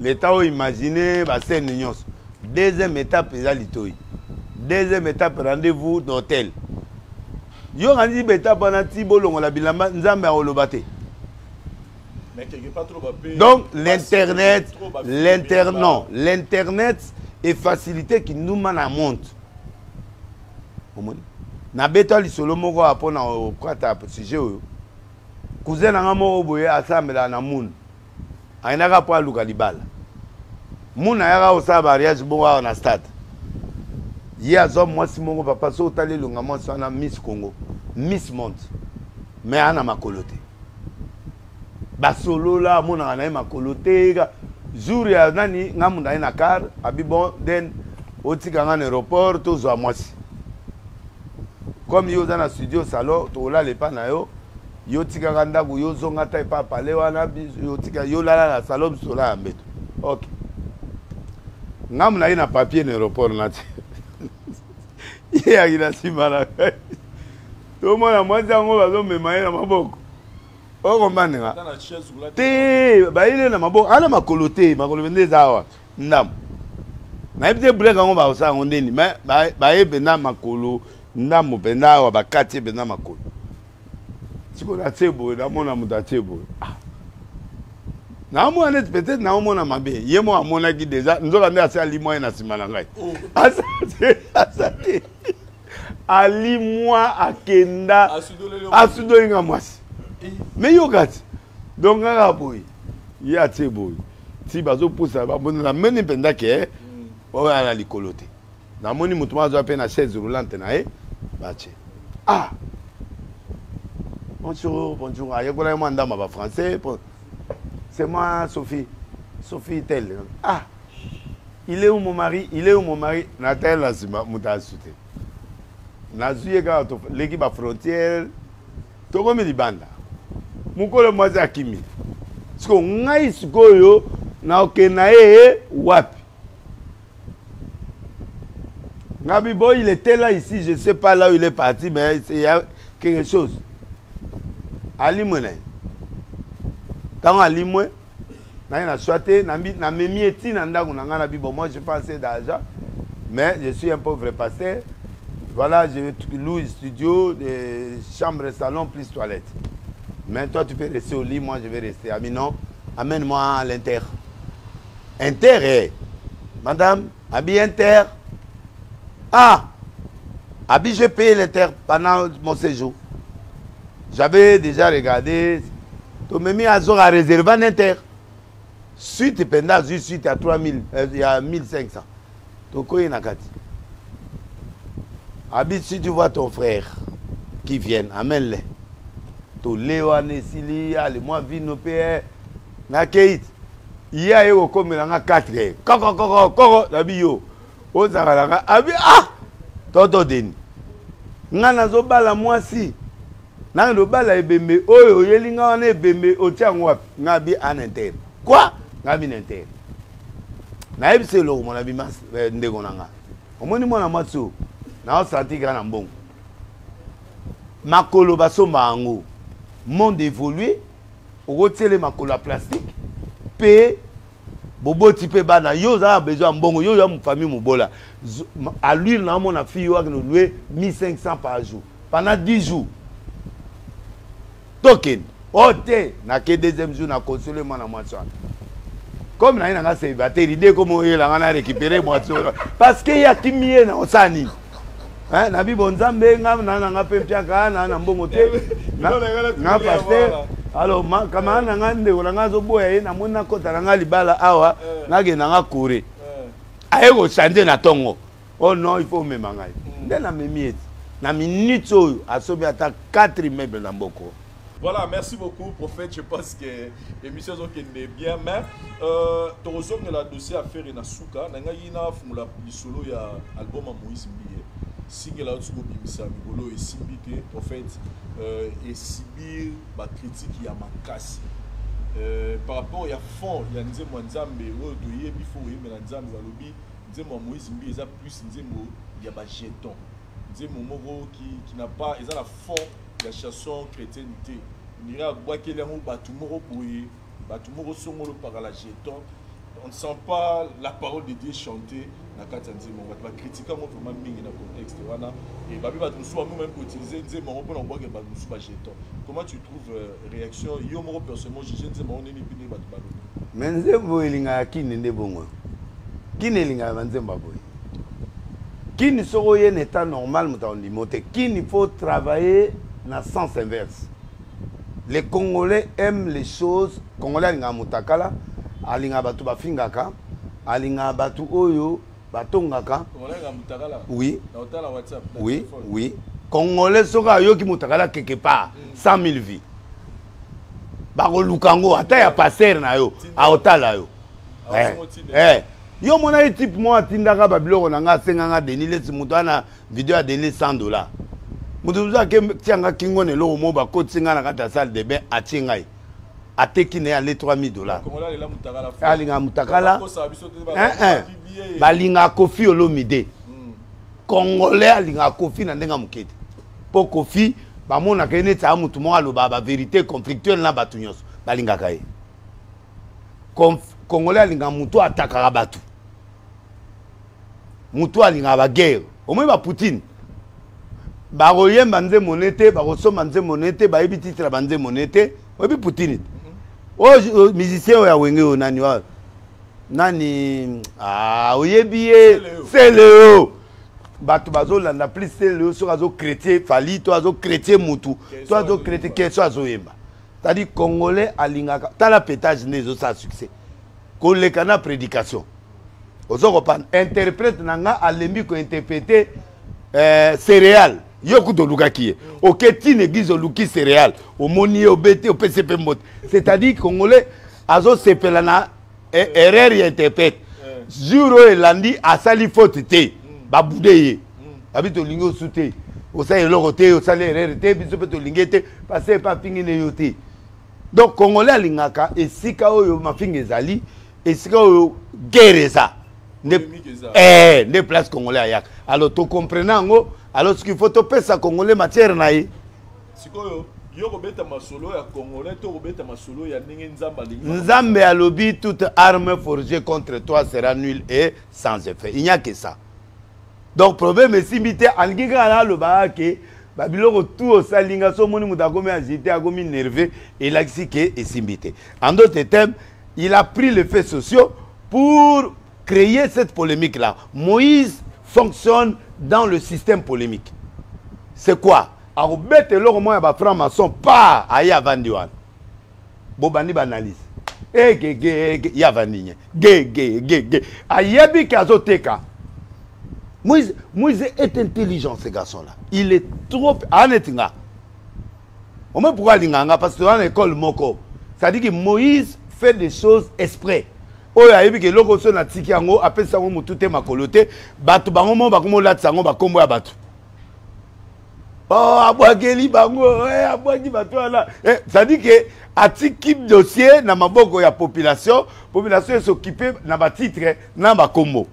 l'état oyo imagine bascène nyonso. Deuxième étape eza litoi, deuxième étape rendez-vous d'hôtel. Yo ngandi beta wana ti bolongola bilamba nzambe akoloba te. Donc l'internet, l'internet, non, l'internet est facilité kindumba na monte. Omoni nabeta lisolo moko awa mpona okata sujet oyo. Cousin na nga moko boye asambelaka na munu ayendaka mpo aluka libala munu ayaka kosala mariage bongo awa na stade ye azwa mwasi moko papa so otali elonga mwasi wana Miss Congo Miss Monde mais ana makolo te basolola amonaka na ye makolo te jour ya nani nga mundu aye na car abi bon den otika nga na aéroport tozwa mwasi comme yo oza na studio salon tokolala epa na yo yo tikaka ndako yo zonga ata epa pale wana yo tika yo lala na salon biso tolala mbeto ok nga mundu aye na papier na aéroport nati ye aki na nsima na ngai tomona mwasi yango bazomema ye na maboko okombane nga te bayile na maboko ana makolo te makolo mpenza eza awa ndambo nayebi te brek yango bakosala yango ndeni me baye mpenza makolo ndambo mpenza awa bakati ye mpenza makolo. Sikoyo natie boye, namona moto atie boye. Ah. Naomona neti peut-être naomona mabe. Ye moko amonaki déjà, nzoka nde asi alimwa ye na nsima na ngai. Oh. Asa te. Alimwa akenda. Asudoli nga mwasi. Eh. Mais yoka ti. Donc kaka boye. Ye atie boye. Ti bazopusa bamoni namoni mpenza ke oyo na likolo te. Namoni moto moko azwa mpe na chaise roulante na ye batie. Ah! Bonjour, bonjour. Ayekolaki mwa ndambo ya ba français. C'est moi, Sophie. Sophie tel. Ah! Il est où mon mari? Il est où mon mari? Natali na nsima moto asu te. Nazwi ye kaka toleki ba frontière, tokomi libanda. Mokolo mwasi akimi. Sikoyo ngai sikoyo nakokende na ye wapi? Ngabi bon, il était là ici, je sais pas là où il est parti, mais il y a quelque chose. Alimwe na ye. Ntango alimwe, naye na swa te, namemi ye ti na ndako na ngai na bi bon, moi je pensais d'argent, mais je suis un pauvre pasteur. Voilà, je loue studio, chambre, salon, plus toilette. Mais toi, tu peux rester au lit, moi je vais rester. Ami non, amène-moi à l'inter. Inter, madame, abi inter. Ah, abi, j'ai payé l'inter pendant mon séjour. J'avais déjà regardé. Tomemi Azor a réservé un inter. Suite, pendant, suite à 3000, il y a 1500. Tokoye nakati. Abi, si tu vois ton frère qui vient, amène-le. Tole wana esili, allez, moi, vino pe, na keit. Ye aye kokomela nga 4 heures. Koko, koko, koko, nabi yo. Ozalaka na nga, abi, ah! Toto Deni. Nga nazobala mwasi. Nanga lobala ebembe oyo oyeli nga wana ebembe otia yango wapi? Nga abi en interne. Quoi? Nga abi na interne. Nayebisi eloko mona bima ndeko na nga. Omoni mwana mwasi oyo, naosanti kaka na mbongo. Makolo basomba yango. Monde évolue, okotiele makolo ya plastique pe boboti pe bana yo oza na besoin ya mbongo, yo oza famille mobola. Allure na mona fille oyo akende louer 1500 par jour pendant 10 jours. Tokende. Oh te, na ke deuxième jour na consoler mwana mwasi wana. Comme na ye na nga célibataire, idée comme oyela nga na récupérer mwasi wana. Parce que ya kimi ye na osala nini? Hein, na bibo nzambe nga na na nga pe mpiaka na na mbongo te. Na, na pasteur. Alors ma camarade na nga ndeko na nga azoboya ye, namoni nakota na nga libala awa, nakende na nga kore. Aye ko changer na tongo. Oh non, il faut omema ngai. Nde namemi ye ti. Na minute oyo asomi ata 4 immeubles na mboko. Voilà, merci beaucoup prophète, je pense que l'émission est bien, mais tozongela dossier affaire na suka, na ngai na fungula lisolo ya album ya Moïse Mbiye. Singela otsuko bimisa mikolo esimbi te prophète, esibir ba critique ya makasi. Par rapport ya fond ya nzembo ya Nzambe oyo toyebi fo oyembela Nzambe balobi nzembo ya Moïse Mbiye eza plus nzembo ya ba jeton. Nzembo moko qui n'a pas eza na fond ya chanson chrétienne te. On dirait abwakeli yango bato moko boye, bato moko songolo pakala jeton. On ne sent pas la parole de Dieu chanter na kati ya nzembo. Bato ba critique yango vraiment mingi na contexte wana. Et babi bato mosusu bango même koutiliser nzembo yango mpona kobwakela bato mosusu ba jeton. Comment tu trouves réaction yo moko personnellement juger nzembo yango nini mpe nde bato balobi? Mais nzembo elingaka kini nde bongo. Kini elingaka ba nzembo ya boye. Kini soki oye na état normal moto akondima te. Kini faut travailler na sens inverse. Les Congolais aiment les choses. Congolais alingaka motakala, alingaka bato bafingaka, alingaka bato oyo batongaka. Congolais alingaka motakala? Oui. Na otala WhatsApp, na Oui, téléphone. oui. Congolais soki ayoki motakala quelque part, 100 000 vues. Bakoluka yango ata ya pasteur na yo, Tinda. aotala yo. Ah, Eh, osongo tinda. eh. Yo mona ye type moko atindaka ba biloko na nga, asenga nga Denis Lessie, moto wana video ya Denis cent dollars. Moto mosusu ake tianga kingo na eloko moko, bakotisi nga na kati ya salle de bain, atie ngai. Ateki na ye ale 3000 dollars. Congolais alela mutakala fort. Alingaka mutakala. Bakosa biso te, ba- Hein, hein. ba publier. Balingaka Koffi Olomide. Congolais alingaka Koffi na ndenge ya moke te. Po Koffi, bamonaka ye neti aza motu moko alobaka ba vérité conflictuelle na bato nyonso. Balingaka ye. Congolais alingaka motu atakaka bato. Motu alingaka ba guerre. Omoni ba Poutine. Bakoyemba nzembo ne te, bakosomba nzembo ne te, bayebi titre ya banzembo ne te. Oyebi Poutine te? Oyo musicien oyo ya Wenge oyo nani oyo? Nani? Ah, oyebi ye? Celeo. Bato bazolanda plus Celeo soki azo chrétien Fally to azo chrétien mutu to azo chrétien keso azoyemba. C'est-à-dire congolais alingaka tala pétage nde ezosala succès koleka na prédication. Ozo comprendre? Interprète na nga alembi ko interpréter céréales. Yo kutu olukaki ye. Oke ti na église oluki céréales. Omoni ye obeti opesi pe mbote. C'est-à-dire congolais azosepela na erreur ya interprète. Jour oyo elandi asali faute te. Babude ye. Babi tolingi osu te. Osali eloko te, osali erreur te, biso pe tolingi te parce que pa fingi ne yo te. Donc congolais alingaka esika oyo mafinga ezali, esika oyo guerre eza. Nde place congolais ayaka. Alors to comprendre yango, alors ce qu'il faut topesa congolais matière na ye. Sikoyo yo kobeta masolo ya congolais to kobeta masolo ya ndenge Nzambe alingi. Nzambe alobi toute arme forgée contre toi sera nulle et sans effet. Il n'y a que ça. Donc problème esimbi te, alingi kaka na alobaka ke ba biloko tout osalinga so omoni moto akomi agité, akomi nerveux, elakisi ke esimbi te. En d'autres termes, il a pris les faits sociaux pour créer cette polémique-là. Moïse fonctionne dans le système polémique. C'est quoi? Akobeta eloko moko ya ba franc-maçon, pa aye avandi wana. Bobandi ba analyse. Eh, ge, ge, ge, ye avandi nye. Ge, ge, ge, ge. Ayebi ke azoteka. Moïse est intelligent, ce garçon-là. Il est trop aneti nga. Au moins pourquoi alinga nga? Parce que dans l'école moko. C'est-à-dire que Moïse fait des choses exprès. Oyo ayebi ke eloko so na tiki yango, apesi yango motu te, makolo te, bato bango moko bakomi kolatisa yango bakombo ya bato. Oh, abwakeli bango, eh, abwaki bato wana. Eh, c'est-à-dire que atiki dossier na maboko ya population, population s'occuper na ba titre na bakombo.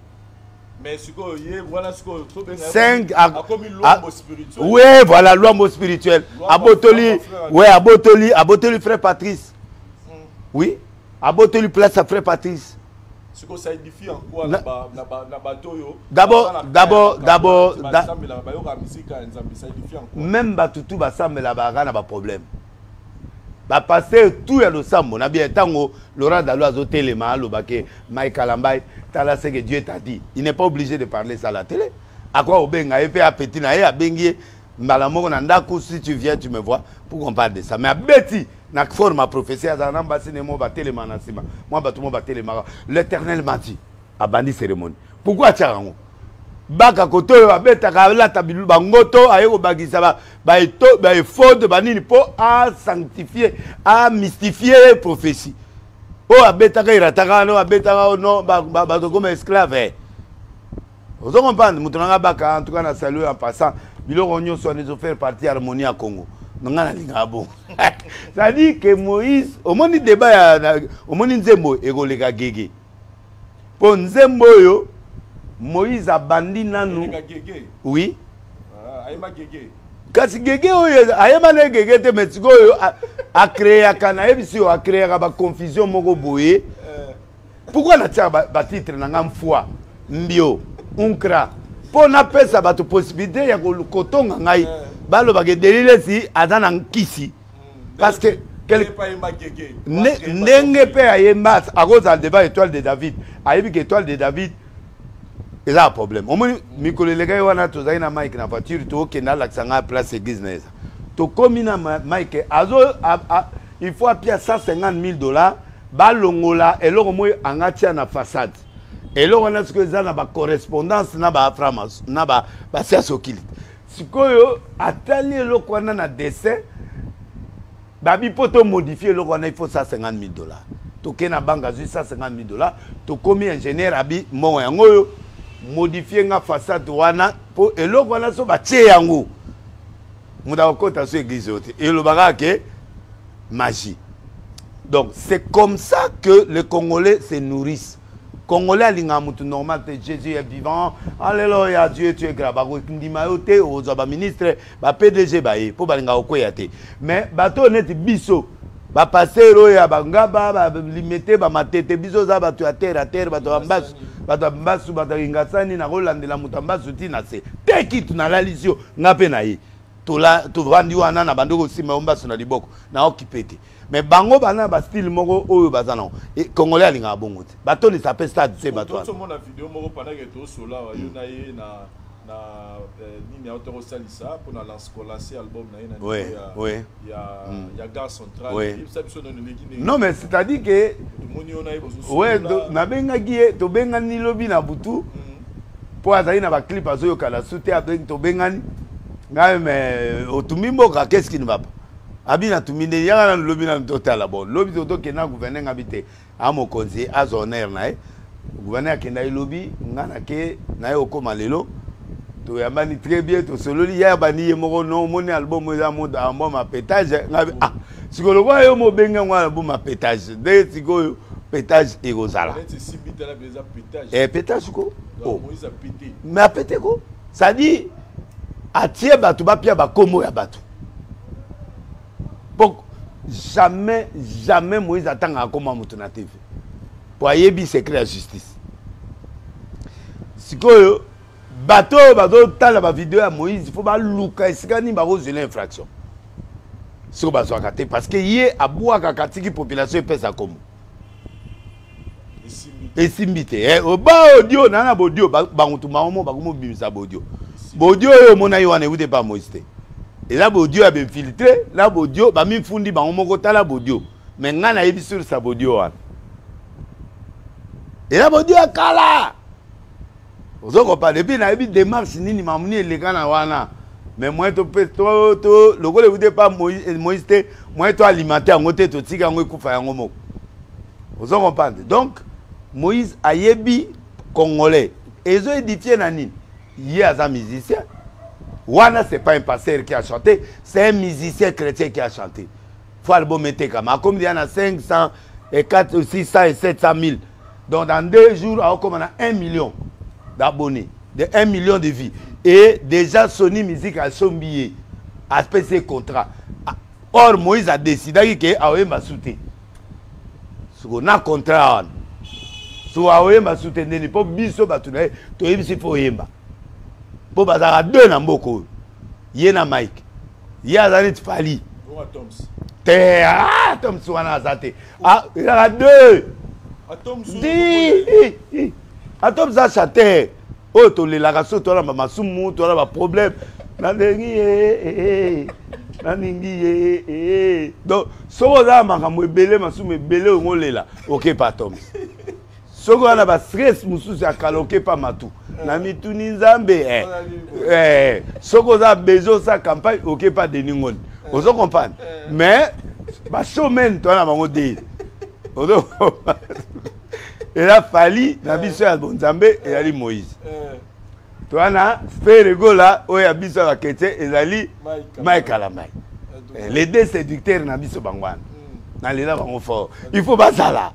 Mais sikoyo ye wana sikoyo tobenga Cinq akomi lwambo spirituel. Ouais, voilà, lwambo spirituel. Lwambo Abotoli, frère ouais, abotoli, abotoli frère Patrice. Oui, abotoli place à frère Patrice. Sikoyo ça édifie en quoi Na na bato oyo? D'abord, Ba sala d'abord, ba d'abord, ba da sambela, ba yoka musique ya Nzambe, ça édifie en quoi? Même bato tout ba sambela ba na ba problème. Ba pasteur tout ya losambo na bien tango Laurent Dalo azo telema alobake Mike Kalambay tala ce que Dieu t'a dit. Il n'est pas obligé de parler ça à la télé. À quoi obenga ye pe appétit na ye abengi ye mbala moko na ndako, si tu viens tu me vois pour qu'on parle de ça. Mais abeti na forme ya prophétie azala na mbasi ne mo ba telema na sima. Moi bato mo ba telema. L'Éternel m'a dit abandi cérémonie. Pourquoi atiaka yango? Baka koto oyo abetaka alata bilu bangoto aye kobakisa ba eto, ba ephod, ba nini po a sanctifier, a mystifier prophétie. Oyo abetaka irataka wana, oyo abetaka oyo, non, ba, ba, bato koma esclave, eh. Ozo comprendre? Moto nanga baka, en tout cas na salut en passant, biloko nyonso wana ezo faire partie harmonie ya Congo. Nga nalingaka bongo. C'est-à-dire que Moïse, omoni débat ya, na, omoni nzembo ekoleka gege. Po nzembo oyo Moïse abandi nanu. Eleka gege. Oui. Ah, ayemba gege. Kasi gege oyo ayemba na gege te, mais sikoyo a créaka, nayebisi yo, a créaka ba confusion moko boye. Pourquoi natiaka ba titre na nga mfwa, mbio, unkra? Po napesa bato possibilité ya kotonga ngai. Balobaka Denis Lessie aza na nkisi. Parce que quel Ndenge pe ayemba gege. Ndenge pe ayemba, akozala devant étoile de David. Ayebi que étoile de David eza un problème. Omoni mikolo elekaki wana tozali na Mike na voiture, tokende alakisa ngai place église na eza. Tokomi na Mike, azo, a, a, il faut apia 150 000 dollars, balongola eloko moi anga tia na façade. Eloko wana sikoyo eza na ba correspondance na ba francs, na ba, ba science occulte. Sikoyo atali eloko wana na dessin, babi po to modifier eloko wana il faut 150 000 dollars. Toke na banque azwi 150 000 dollars, tokomi ingénieur abi mbongo yango oyo modifier nga façade wana po eloko wana so batie yango. Moto akokota so église oyo te. Elobaka ke magie. Donc c'est comme ça que les Congolais se nourrissent. Congolais alinga mutu normal te, Jésus est vivant, alléluia, Dieu tu es grand. Bako ndima yo te, ozwa ba ministre, ba PDG ba ye, po balinga kokweya te. Mais bato neti biso, Bapasteur oyo ya bangaba, balimete, bamatete, biso oza bato ya terre a terre, bato ya mbasu, bato ya mbasu, bato ya ingasani. Nakolandela moto ya mbasu ntina se te kitu nalalisi yo nga mpe na ye tovandi wana na bandi kosimba yo mbasu na liboko na okipe te. Mais bango bana na bastyle moko oyo baza nango, Congolais alingaka bongo te, batondisa mpe stade te bato wana. Omona video moko pendant que tosola yo na ye na nini auta kosalisa mpona kolancer album na ye na niveau ya gare centrale. Yebisa biso nano eleki ndenge. Non, mais c'est à dire que tomoni yo na ye. Ouais, nabengaki ye, tobengani lobi na butu mpo azali na baclip azoyokana su te. Tobengani ngai, mais otumbi mboka, qu'est-ce qui ne va pas? Abi natumbi nde yaka nanu lobi, nanu totala. Bon, lobi tokenda, gouverneur ngabi te, a mokonzi azwa honneur na ye. Gouverneur akenda ye lobi, nga nake na ye okóma lelo, toyambani très bien, tosololi ya bandi ye moko. No omoni album eza album ya pétage. Ngabi ah, sikoyo lokola yo mobengi yango album ya pétage, nde sikoyo pétage ekozala. Eh, pétage ko, oh. Mais apete ko, c'est-à-dire atie bato bapia bakombo ya bato po jamais jamais Moïse atangaka koma moto na TV po ayebi secret ya justice. Sikoyo bato oyo bazotala bavideo ya Moïse, fo baluka esika nini bakozwela infraction. Sikoyo bazwaka te parce que ye abwakaka, atiki population epesa kombo. Esimbi te. Eh, ba audio na baudio, bangutu bango mo bakomobimisa baudio. Baudio oyo omona ye wana ewute pa Moïse te, eza baudio ya bainfiltré na baudio bamifundi bango moko. Tala baudio, mais ngai nayebi source ya baudio wana, eza baudio ya kala. Ozokopa depuis nayebi démarche nini mamuni eleka na wana. Mais moyen to to lokola ewute pa Moïse te, moyen to alimenter yango te, totika yango ekufa yango moko. Ozo comprendre? Donc Moïse ayebi Congolais ezo édifie na nini. Ye aza musicien wana, c'est pas un pasteur qui a chanté, c'est un musicien chrétien qui a chanté. Fo album etekama, akomi deja na 500 et 4, 600 et 700 000. Donc dans 2 jours aokoma na 1 million d'abonnés, de 1 million de vues. Et déjà Sony Music asombi ye, apesi ye contrat. Or Moïse adécidaki ke aoyemba su te. Siko na contrat wana, so aoyemba su te ndeni? Mpo biso bato na ye toyebisi fo oyemba, mpo bazalaka deux na mboka oyo, ye na Mike. Ye aza neti Fally te. Ah, Toms wana aza te. Ah, ezalaka deux. Di Atoms aza chanteur oyo tolelaka so towana bamasumu, towana baproblème, nalingi ye, nalingi ye. Donc soki oza na makambo ebele, masumu ebele, ongo olela, okepa Toms. Soki wana bastress mosusu ya kala, okepa matu na mituni Nzambe. Eh. Eh. Soki oza besoin osala campagne, okepa Denis Ngoni. Ozo comprendre? Mais bashowman toza na bango te. Ozo eza Fally na biso ya bonzambe ezali Moïse, toza na Ferre Gola oyo ya biso ya bakretien ezali Mike Kalambai, les deux séducteurs na biso bango wana. Nalela bango fort, il faut bazala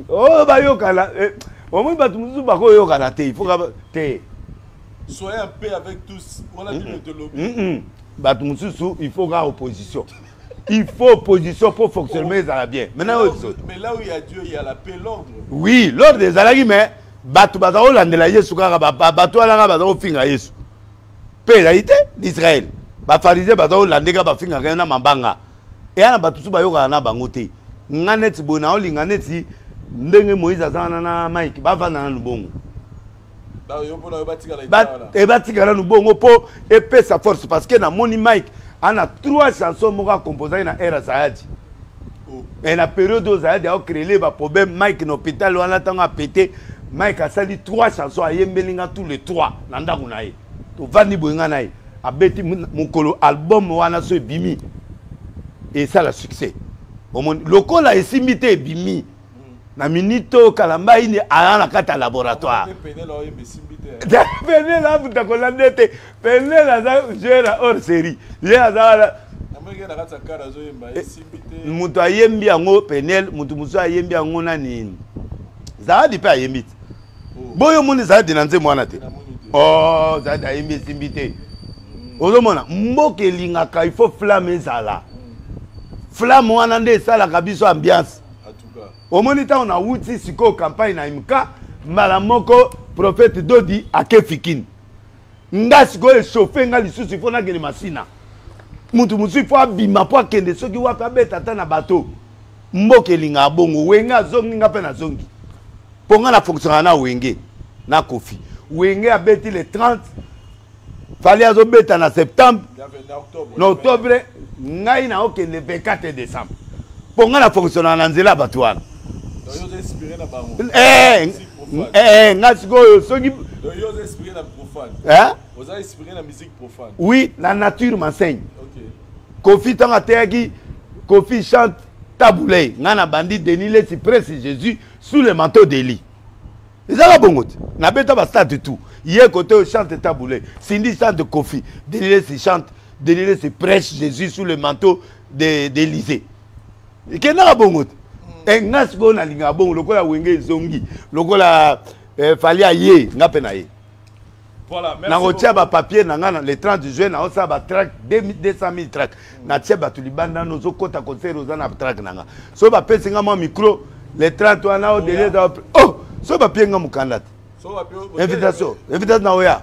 oyo bayokana. Omoi bato mosusu bakoyokana te, il faut te. Soyez un peu avec tous wana bino tolobi. Bato mosusu il faut kaka opposition, il faut opposition pour fonctionnement ezala bien. Maintenant oyo Mais là où il y a Dieu, il y a la paix, l'ordre. Oui, l'ordre ezalaki, mais bato baza kolandela Yesu kaka, bato wana kaka baza kofinga Yesu mpe ezali te d'Israël. Bafarisien baza kolanda kaka, bafingaka ye na mabanga. Eya na bato mosusu bayokaka na bango te. Nga neti boye naolinga neti ndenge Moïse aza wana na Mike, bavanda nanu bongo, batika nanu bongo mpo epesa force, parce que namoni Mike ana trois chansons moko acomposaki na ere Zayadi. E na période oyo Zayadi aocréele baproblème, Mike na hôpital wana, ntango apete, Mike asali trois chansons, ayembeli nga tous les trois na ndako na ye. Tovandi boye nga na ye, abeti mokolo album wana. So ebimi, esala succès. Omoni lokola esimbi te, ebimi na minute oyo Kalamba ini aza na kati ya laboratoire. Penel afuta kolanda te. Penel aza joueur ya hors série, ye aza wana. Moto ayembi yango Penel, moto mosusu ayembi yango nani, Zawadi mpe ayembi te. Boyo omoni Zawadi na nzembo wana te? Oh, Zawadi ayembi, esimbi te. Ozomona mboka elingaka, il faut flamme ezala. Flamme wana nde esalaka biso ambiance. Omoni ntango nawuti sikoyo campagne na MK, mbala moko prophète Dodi ake Fikini. Nga sikoyo echauffe nga lisusu, il faut nakende Masina. Mutu mosusu il faut abima mpo akende soki wapi abeta ata na bato. Mboka elingaka bongo. Wenge azongi, nga mpe nazongi. Mpo nga na fonctionnaka na Wenge na Koffi. Wenge abeti le 30, Fally azobeta na septembre, na octobre, ngai naokende 24 décembre. Mpo nga na fonctionnaka na nzela ya bato wana. Eh, eh, nga sikoyo soki oui, la nature m'enseigne. Koffi ntango ateyaki, Koffi chante Tabu Ley, nga na bandi Denis Lessi presse Jésus sous le manteau d'Élie. Ezaka bongo te, nabeta ba stade tout ye côté oyo chante Tabu Ley, Cindy chante Koffi, Denis Lessi chante Denis Lessi prêche Jésus sous le manteau d'Élysée. Ekendaka bongo te. E nga sikoyo nalingaka bongo lokola Wenge ezongi, lokola Fally aye, nga mpe na ye. Voilà, merci Nakotia beaucoup. ba papier na nga na le 30 juin, naosala ba track, 200 000 track. Natia bato libanda, nozokota concert oza na track na nga. So bapesi nga mwa micro le 30 wana, o délai da, oh, so bapie nga mokanda te. So bapie Invitation, invitation na oya.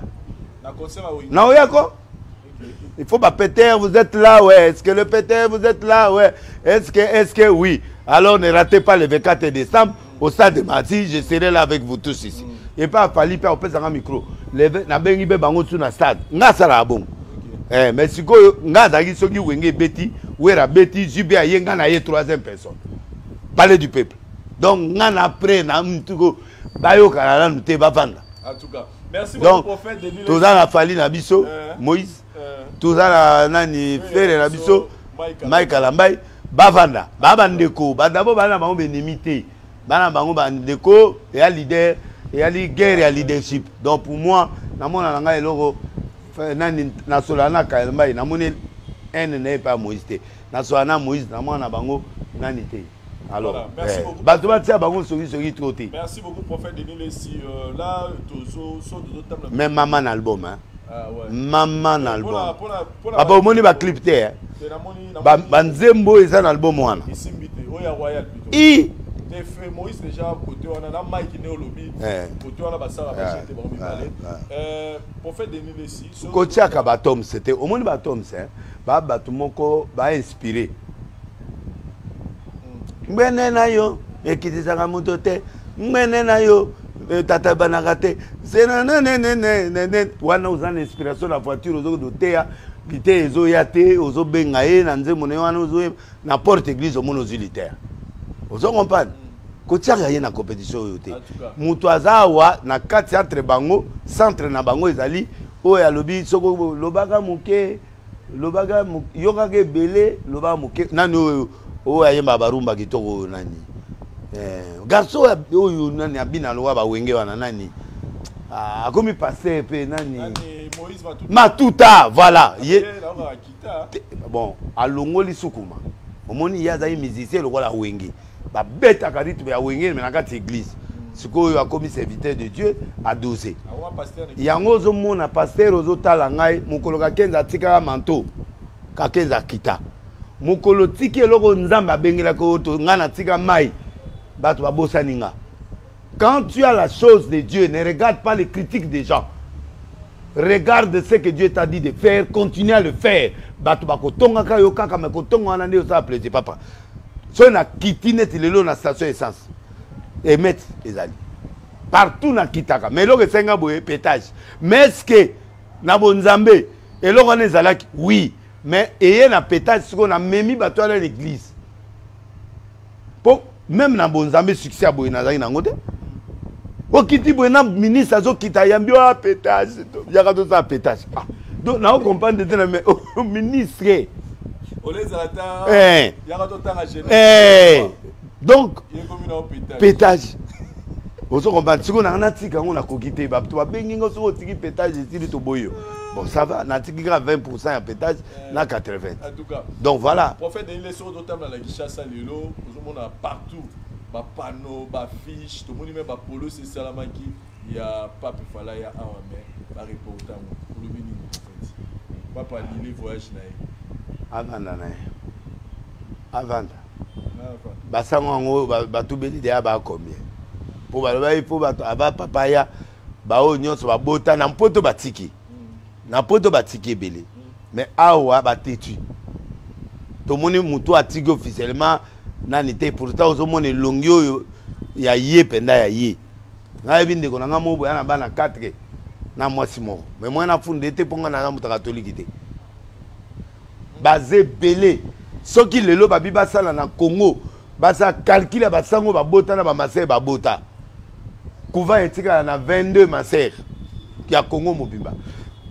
Na concert oyo. Na oya ko? Il faut ba Peter, vous êtes là, ouais. Est-ce que le Peter, vous êtes là, ouais. Est-ce que oui. Alors ne ratez pas le 24 décembre au stade de Martyrs, je serai là avec vous tous ici. Et pas Fally pe opesa nga micro. Le na bengi be bango tu na stade. Nga sala bon. Eh mais sikoyo nga azalaki soki Wenge beti, Wera beti, JB aye nga na ye troisième personne. Palais du peuple. Donc nga na après na mtuko bayoka na nanu te bavanda. En tout cas, merci beaucoup, Donc, prophète Denis Lessie. toza na Fally na biso, Moïse. Toza na nani, Ferre na biso, Mike Mike Kalambay, bavanda. Ba bandeko, ba d'abord bana bango benemi te. Bana bango bandeko, ya leader, ya li guerre ya leadership. Donc pour moi, na mona na ngai eloko, nani, na sola na Kalambay, na moni haine na ye pa Moïse te. Na sola na Moïse, na mona bango nani te. Alors, Voilà, merci beaucoup. bato batia bango soki soki trop te. Merci beaucoup, prophète Denis Lessie. Là, tozo, so, tozo, table. Mais maman na album, hein. Ah, ouais. Maman na album. Pona Papa, omoni ba clip te, hein. Te, namoni, namoni. Ba nzembo eza na album wana. Isimbi te, oyo ya Royal plutôt. I. Te, fait Moïse déjà côté wana na Mike ne olobi. Côté wana basala ba jete bango mibale. Prophète Denis Lessie, so Kotiaka ba tomes te. Omoni ba tomes, hein. Ba bato moko ba inspiré. Ngbene na yo ekitisaka moto te. Ngbene na yo tata banaka te. Zena ne ne ne ne ne ne. Wana oza na inspiration na voiture, ozo koteya, liteya ezoya te, ozobenga ye na nzembo na ye wana, ozoyeba na porte église omoni ozwi liteya. Ozo comprendre? Kotiaka ye na compétition oyo te. En tout cas. Moto aza awa na kati entre bango, centre na bango ezali oyo alobi soko lobaka moke, lobaka yokaka ebele, lobaka moke. Nani oyo, oyo ayemba barumba kitoko oyo nani? Garçon oyo, oyo nani abina lokola ba wenge wana nani? Ah, akomi pasteur pe nani? Nani, Moïse Matuta. Matuta, voilà. Après, Ye là, on va quitter. Te, bon, alongoli sukuma. Omoni ye azali musicien lokola wenge. Ba betaka rythme ya wenge mais na kati église. Sikoyo akomi serviteur de Dieu a dosé. Awa pasteur ne Yango ozomona pasteur ozotala ngai mokolo Kakenza atikaka manteau. Kakenza akita. Mokolo tiki eloko Nzambe abengelaki oyo to ngai natika mai bato babosani nga. Quand tu as la chose de Dieu, ne regarde pas les critiques des gens. Regarde ce que Dieu t'a dit de faire, continue à le faire. Bato bakotongaka yo kaka, mais kotonga wana nde osala plaisir, papa. Soki na kiti neti lelo na station essence, emet ezali. Partout na kitaka. Mais eloko esenga boye pétage. Mais est-ce que na bonzambe eloko wana ezalaki? Oui, mais eye na pétage sikoyo na memi bato wana l'église. Po même na bonzambe succès ya boye nazalaki nango te. Okiti boye na ministre azokita yambi oyo pétage, yaka tosala pétage. Ah, donc nao comprendre te na mais oh, ministre. Olezala ta yaka totanga jeunesse. Donc, Ye komi na pétage. Pétage. Ozo comprendre sikoyo nanga natika yango nakoki te. Bato babengi ngo soki otiki pétage esili toboyi yo. Bon, ça va, natiki kaka 20% ya pétage na 80. En tout cas. Donc voilà. Prophète Denis Lessie ozotambola na Kinshasa lelo, ozomona partout ba panneaux, ba fiches, tomoni même ba polos esalamaki ya Pape Fala ya awa mais ba reporter yango. Olobi nini prophète? Pape alili voyage na ye. Avanda na ye. Avanda basango yango batubeli deya ba combien mpo balobaki mpo bato ava papa ya baoyo nyonso babota na mpoto batiki na poto batiki ebele mais awa batetu tomoni motu atiki officiellement nani te. Pourtant ozomona elongi oyo ya ye mpenza ya ye. Nayebi ndeko na ngai moko boya na bana 4 na mwasi moko, mais mwana nafunda ete mpo ngai naza moto katoliki te. Baza ebele. Soki lelo babi basala na Congo, basala calcul ya basango babota na bamasere babota, couvent etikala na 22 masere ya Congo mobimba.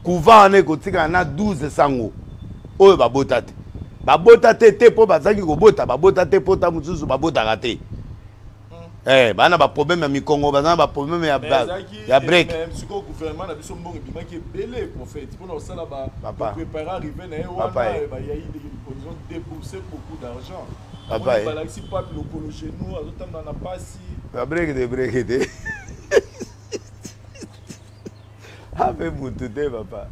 Couvent wana ekotikala na 12 sango oyo babota te. Babota te te mpo bazalaki kobota, babota te mpo ta mosusu babotaka te. Bana baproblème ya mikongo, baza na baproblème ya break. Sikoyo gouvernement na biso, mbongo ebimaki ebele, prophète, mpona kosala bapréparer arrivée na ye wana. Bayai, ils ont déboursé beaucoup d'argent. Papa. Balakisi pape lokolo, genou azotambola na pasi. Babreak te, break te, ape mutu te. Papa,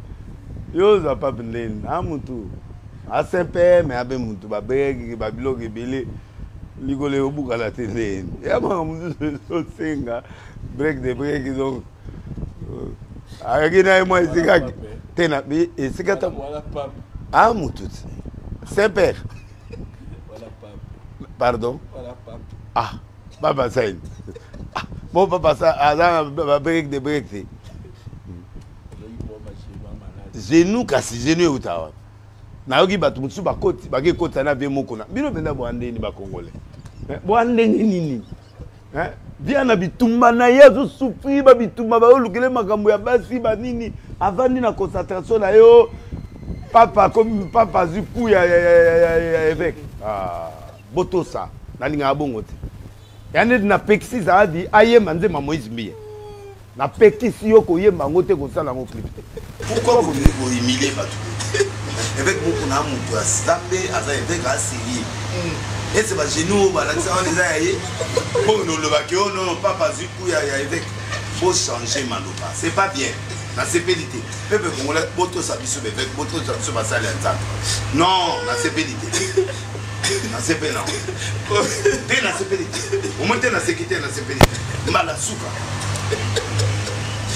yo ozwa pape ndeni a mutu asempe me ape mutu babreak, babiloko ebele likolo ebukana te. Ndeni ya makambo mosusu ezosenga break de break. Donc ayaki na ye mwa esika te na esika ta a mutu te. Saint père, pardon. Ah, papa saini. Ah, bon, papa aza na babreak de break te. Genou, kasi genou euta wapi? Nayoki bato mosusu bakoti, bake kotisa na vie moko na bino mpenza. Bwa ndeni bacongolais, bwa ndenge nini via na bitumba na ye azosouffrir, babitumba bayolukele makambo ya basi banini, avandi na concentration na yo. Papa akomi papa, azwi ku ya évêque. Ah, botosa, nalingaka bongo te. Ya neti napekisi Zawadi ayemba nzemba Moïse Mbiye, napekisi yo koyemba yango te, kosala yango clip te. Pourquoi bolingi kohumilie bato? Évêque moko na moto ya Nzambe aza évêque asérieux. Ese bagenou oyo balakisa wana eza ya ye? Mpo nolobaki oyo nono papa azwi ku ya évêque. Bochange maloba, c'est pas bien. Nasepeli te. Peuple congolais, botosa biso baévêque, botosa biso basali ya Nzambe. Non, nasepeli te, nasepeli nango te, nasepeli te, omoi te, naseki te, nasepeli te. Mbala suka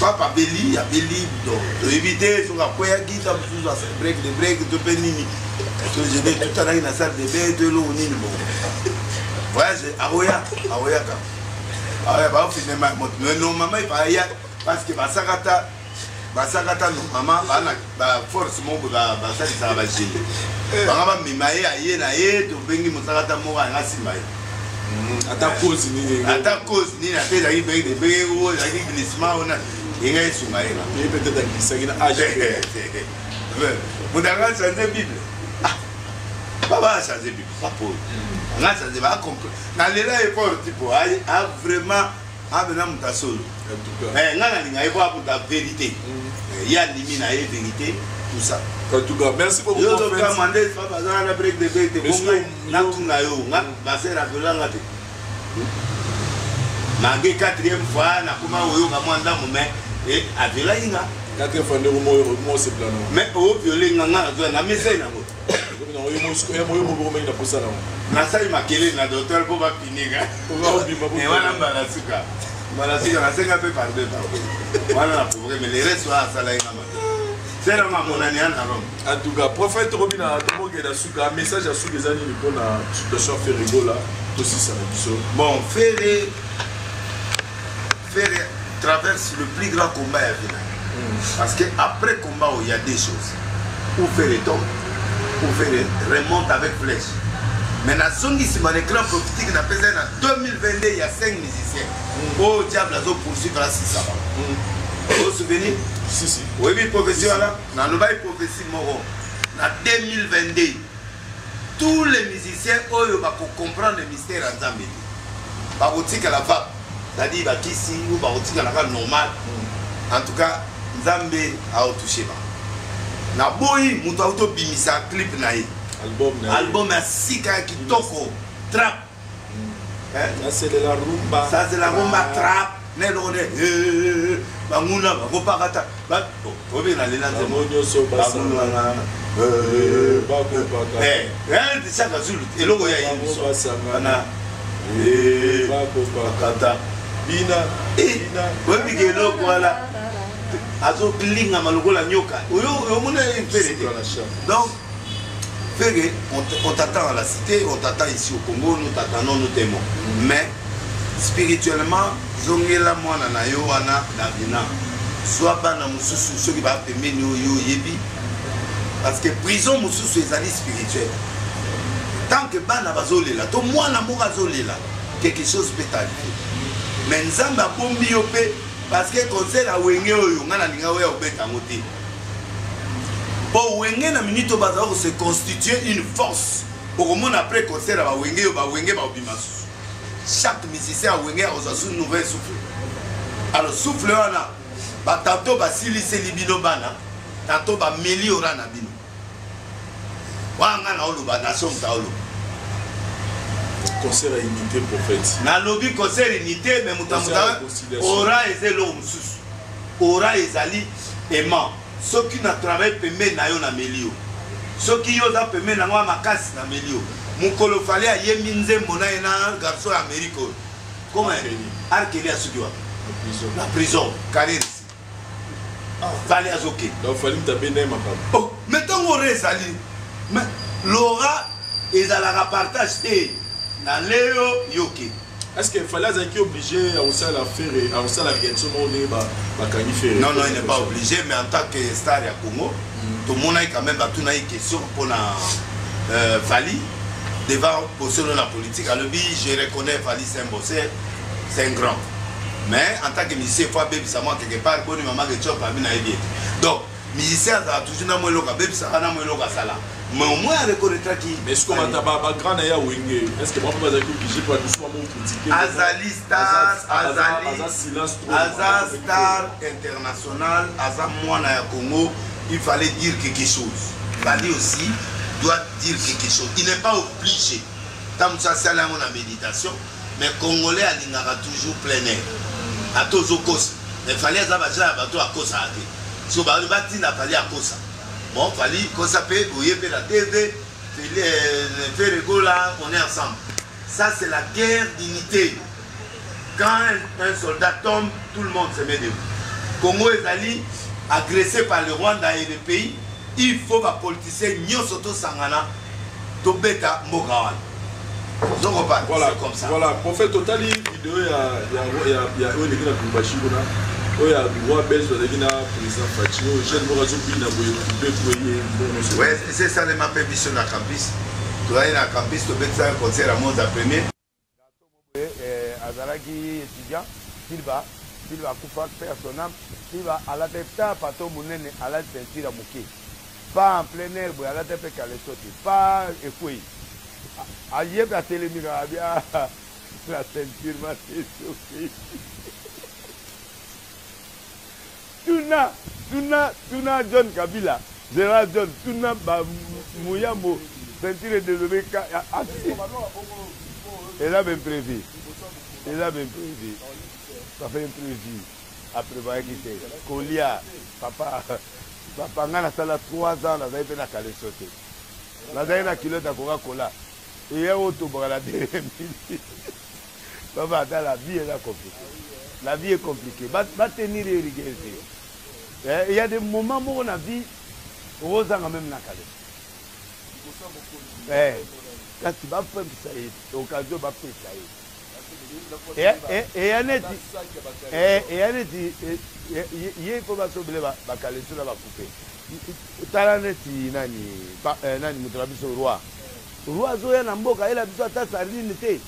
papa abeli, abeli. Donc toyebi te soki akweyaki ta mosusu, break de break to mpe nini, togene tutanaki na salle de bain to eloko nini. Bon voyage, akoya, akoyaka, akoya baofilme moto. Mais normalement ifa aya parce que basakata, basakata normalement bana baforce moko basalisaka bagene banga bamema ye, aye na ye. Tobengi mosakata moko anga nsima ye. Ata cause nini? Ata cause nini, ata ezalaki break de break oyo ezalaki glissement wana, yenga esunga ye. Ye peut-être aglisaki na age. Moto anga change Bible, baba achange Bible, papa oyo anga change bacompre. Nalela effort tipo a vraiment abena moto asolo. Nga nalinga ye po abuta vérité, ye andimi na ye vérité, tout ça. En tout cas, merci beaucoup. Yo tokamwa nde papa aza na break de break te. Bongo natuna yo, nga basere aviolanga te malgré quatrième fois nakoma oyoka mwa ndambo, mais aviolaki nga. Quatrième fois ndeko mosepela nango. Mais oviole nga, nga nazwa na mesai nango. Yo moko omengi na posa nango. Nasali makelele na docteur mpo bapininga wana. Mbala suka, mbala suka nasenga mpe pardon wana na provoke, mais le reste wana asalaki nga mabe, selanga monani ya na Rome. En tout cas, prophète Robina, tokokenda suka. Message ya suka eza nini mpona situation Ferre Gola? Tosisa na biso. Bon, Ferre, Ferre traverse le plus grand combat ya vie na ye, parce que après combat il y a deux choses: ou Ferre tombe ou Ferre remonte avec flèche. Mais nazongi nsima na écran prophétique napesa ye na 2022, il y a 5 musiciens oyo diable azopoursuivre asisa bango. Osouvenir? Si, si. Oyebi prophétie wana? Nalobaki prophétie moko na 2022: tous les musiciens oyo bakocomprendre mystère ya Nzambe te, bakotikala vape, c'est-à-dire bakisi ou bakotikala kaka normal. En tout cas, Nzambe aotouche bango. Naboyi moto auti obimisa clip na ye. Album na ye. Album ya sika ya kitoko, trap. Ça, c'est de la rumba. Ça, c'est la rumba trap na eloko nde. Banguna bakopakata obe nalela nzembo nzembo Zulu eloko ya ye biso wana bakata bina. Oyebi ke eloko wana azolingama lokola nyoka omona Ferre te. Donc Ferre, on t'attend à la cité, on t'attend ici au Congo, nous t'attendons, nous t'aimons. Mais spirituellement, zongela mwana na yo wana Davina, zwa bana mosusu soki baa pembeni oyo oyebi, parce que prison mosusu ezali spirituelle. Tant que bana bazolela to mwana moko azolela, quelque chose peut arriver. Mais Nzambe abombi yo mpe, parce que concert ya Wenge oyo ngai nalinga oyo obeta yango te, mpo Wenge na minute oyo bazala kose constituer une force. Okomona après concert ya bawenge oyo, bawenge baobima susu, chaque musicien ya Wenge akozwa su nouvelle souffle. Alors souffle wana, batanto basiliseli bino bana, tanto bameli ora na bino wana. Ngai naoloba, nation moto aoloba. Concert ya unité, prophète. Nalobi concert unité, mais moto aura eza eloko mosusu. Aura ezali aimant. Soki na travail pembeni na yo, nameli yo. Soki yo oza pembeni nango ya makasi, nameli yo. Mokolo Fally ayembi nzembo na ye na garçon ya Amérique oyo koma R. Kelly, asuki wapi? Na prison. Carrière esi Fally azokende. Donc Fally mutu abenda ye makambo. Oh, mais ntango aura ezali, mais l'aura ezalaka partage te na leo yoke. Est ce que Fally azalaki obligé ya kosala Ferre, ya kosala réaction moko ndenge bakangi Ferre? Non, non, il n'est pas obligé, mais en tant que star ya Congo, tomonaki quand même batuna ye question mpona Fally devant posolo na politique. Alobi: "Je reconnais Fally, c'est un bosseur, c'est un grand, mais en tant que musicien, faut abebisa mwa quelque part." Boni mama Ketchup abi nayebi ete donc musicien azala toujours na mwa eloko abebisaka, na mwa eloko asala, mais au moins areconnaîtraki. Mais ce qu'on bagrand na ye ya Wenge, est ce que bango bazalaki obligé po biso bamo critiquer? Azali star, azali aza silence trop. Aza star international, aza mwana ya Congo. Il fallait dire quelque chose. Fally aussi doit dire quelque chose. Il n'est pas obligé, ntango mosusu asali yango na méditation, mais Congolais alingaka toujours plein air, ata ozokosa. Mais Fally aza baja ya bato akosaka te. So bato batinda Fally akosa. Bon, Fally kosa mpe oye mpe na TV, Ferre Gola, on est ensemble. Ça, c'est la guerre d'unité. Quand un soldat tombe, tout le monde se met debout. Congo ezali agressé par le Rwanda et le pays, il faut bapoliticien nyonso tosangana, tobeta mboka wana. Ozokopa? Voilà. C'est comme ça. Voilà, prophète, totali video ya oyo eleki na Lubumbashi kuna, oyo ya roi belge bazalaki na président Fatshi, oyo jeune moko azobina boye, coupé boye mbongo. Ouais, c'est ça le mape. Biso na campus, tozali na campus, tobetisaka concert ya Monza premier. Azalaki étudiant Silva. Silva akufa, mpe ya son âme. Silva alata ta pato monene, alati ceinture ya moke, pas en plein air boye, alata mpe caleçon te, pas ekwei, aye mpe atelemi kaka bia, la ceinture m'a déchauffé. Tuna, tuna, tuna John Kabila, Général John, tuna Muyambo, ceinture désolé, eza bien prévu, eza bien prévu. Ça fait imprévu, aprévoyaki te kolia. Papa, papa, ngai nasala 3 ans, nazali mpe na caleçon te, nazali na culotte ya Coca Cola eya oyo tombaka na dernière minute. Papa, ata la vie eza compliqué, la vie est compliquée, batenir ye rigueur te. Il y a des moments moko na vie okozanga même na caleçon, kasi bapesa ye occasion, bapesa ye. Eya neti ye mpo basobele bacaleçon na bacoupe. Tala neti nani nani, moto na biso roi, roi azoya na mboka, ayela biso ata sardine te.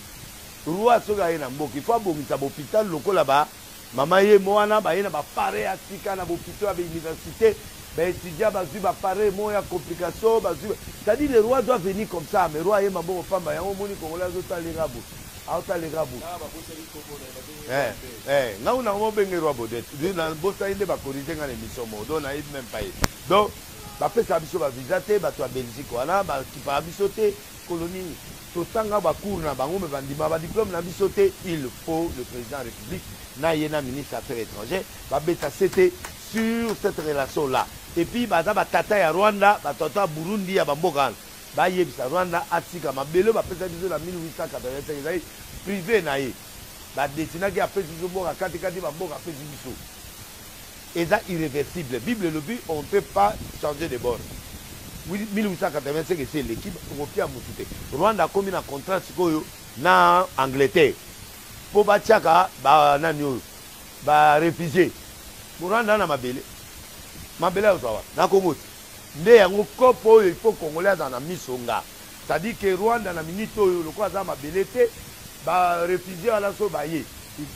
Roi soki aye na mboka, il faut abongisa bahôpital lokola ba mama ye mo wana baye na baappareil ya sika na bahôpitaux ya bauniversité, baétudiant bazwi baappareil moko ya complication bazwi. C'est-à-dire, le roi doit venir comme ça, mais roi ayemba mbongo pamba. Yango omoni Congolais azotaleka bo, aotaleka bo. Ngai nango mobenge roi Bodet, bosali nde bacorrige ngai na émission moko, donc nayebi même pas ye. Donc bapesaka biso bavisa te, bato ya Belgique wana bakipaka biso te. Mikolo nini totanga bacours na bango, me bandima badiplôme na biso te. Il faut le président de la République na ye na ministre Affaires étrangères babeta sete sur cette relation là. Et puis baza batata ya Rwanda, batata ya Burundi, ya bamboka wana. Bayebisa Rwanda atika mabele bapesa biso na 1885, ezali privé na ye. Badesinaki, apesi biso mboka katikati, bamboka apesi biso eza irréversible. Bible elobi: on ne peut pas changer de bord. 1885 esi eleki, okopia motu te. Rwanda akomi na contrat sikoyo na Angleterre mpo batiaka banani oyo baréfugiés. Rwanda na mabele, mabele azwa wana na Kongo te. Nde yango kopo oyo, il faut Congolais azala na miso nga. C'est-à-dire que Rwanda na minute oyo, lokola aza mabele te, baréfugiés wana so baye,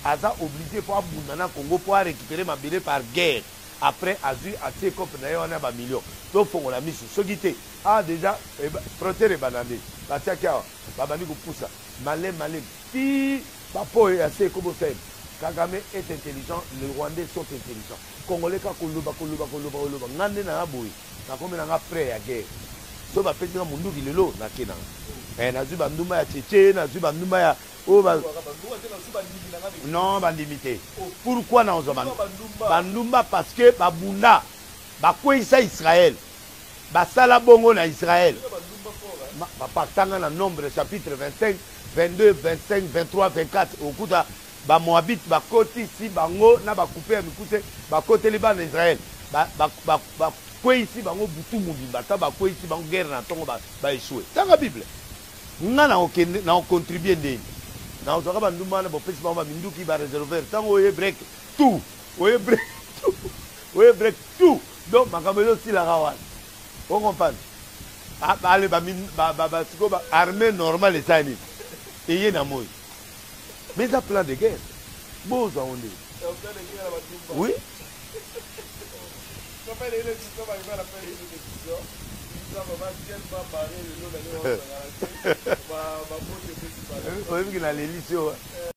aza obligé mpo abunda na Congo mpo arécupérer mabele par guerre. Après azwi, atie cope na ye wana ya bamillion. Tofongola miso. Soki te, ah, déjà frontière ebanda nde batiaki awa, babandi kopusa malem malem ti bapo oyo ya se ekobosaema. Kagame est intelligent, les Rwandais sont intelligents. Congolais kaka koloba, koloba, koloba, koloba. Nga nde nanga boye, nakomi nanga prêt ya guerre. So bapesi nga munduki lelo, nake nanga. Nazwi bandumba ya Cheche, nazwi bandumba ya oyo. Non, bandimi te. Pourquoi nazwa bandumba? Parce que babunda, bakweyisa Israel, basala bongo na Israel. Papa, tanga na Nombre chapitre 25, 22, 25, 23, 24, okuta Bamoabite bakotisi bango na bakupe ya mikuse, bakoteli bana Israel, bakweyisi bango butu mobimba. Ata bakweyisi bango guerre na ntongo, baéchoué. Tanga Bible. Nga nakocontribuer ndeni? Nakozwaka bandumba wana, bopesi bango baminduki, barevolver. Ntango oye break tout, oye break tout, oye break tout, donc makambo ezosilaka wana. Ocomprendre? Ale sikoyo armée normale esali nini? Eye na moi, mais eza plan de guerre. Bozwa ngo ndenge, oui. Papa, il est là, tu arriver à la fin de cette émission. Vraiment tellement barré le lot d'aller. Oyebiki na lelisi oyo.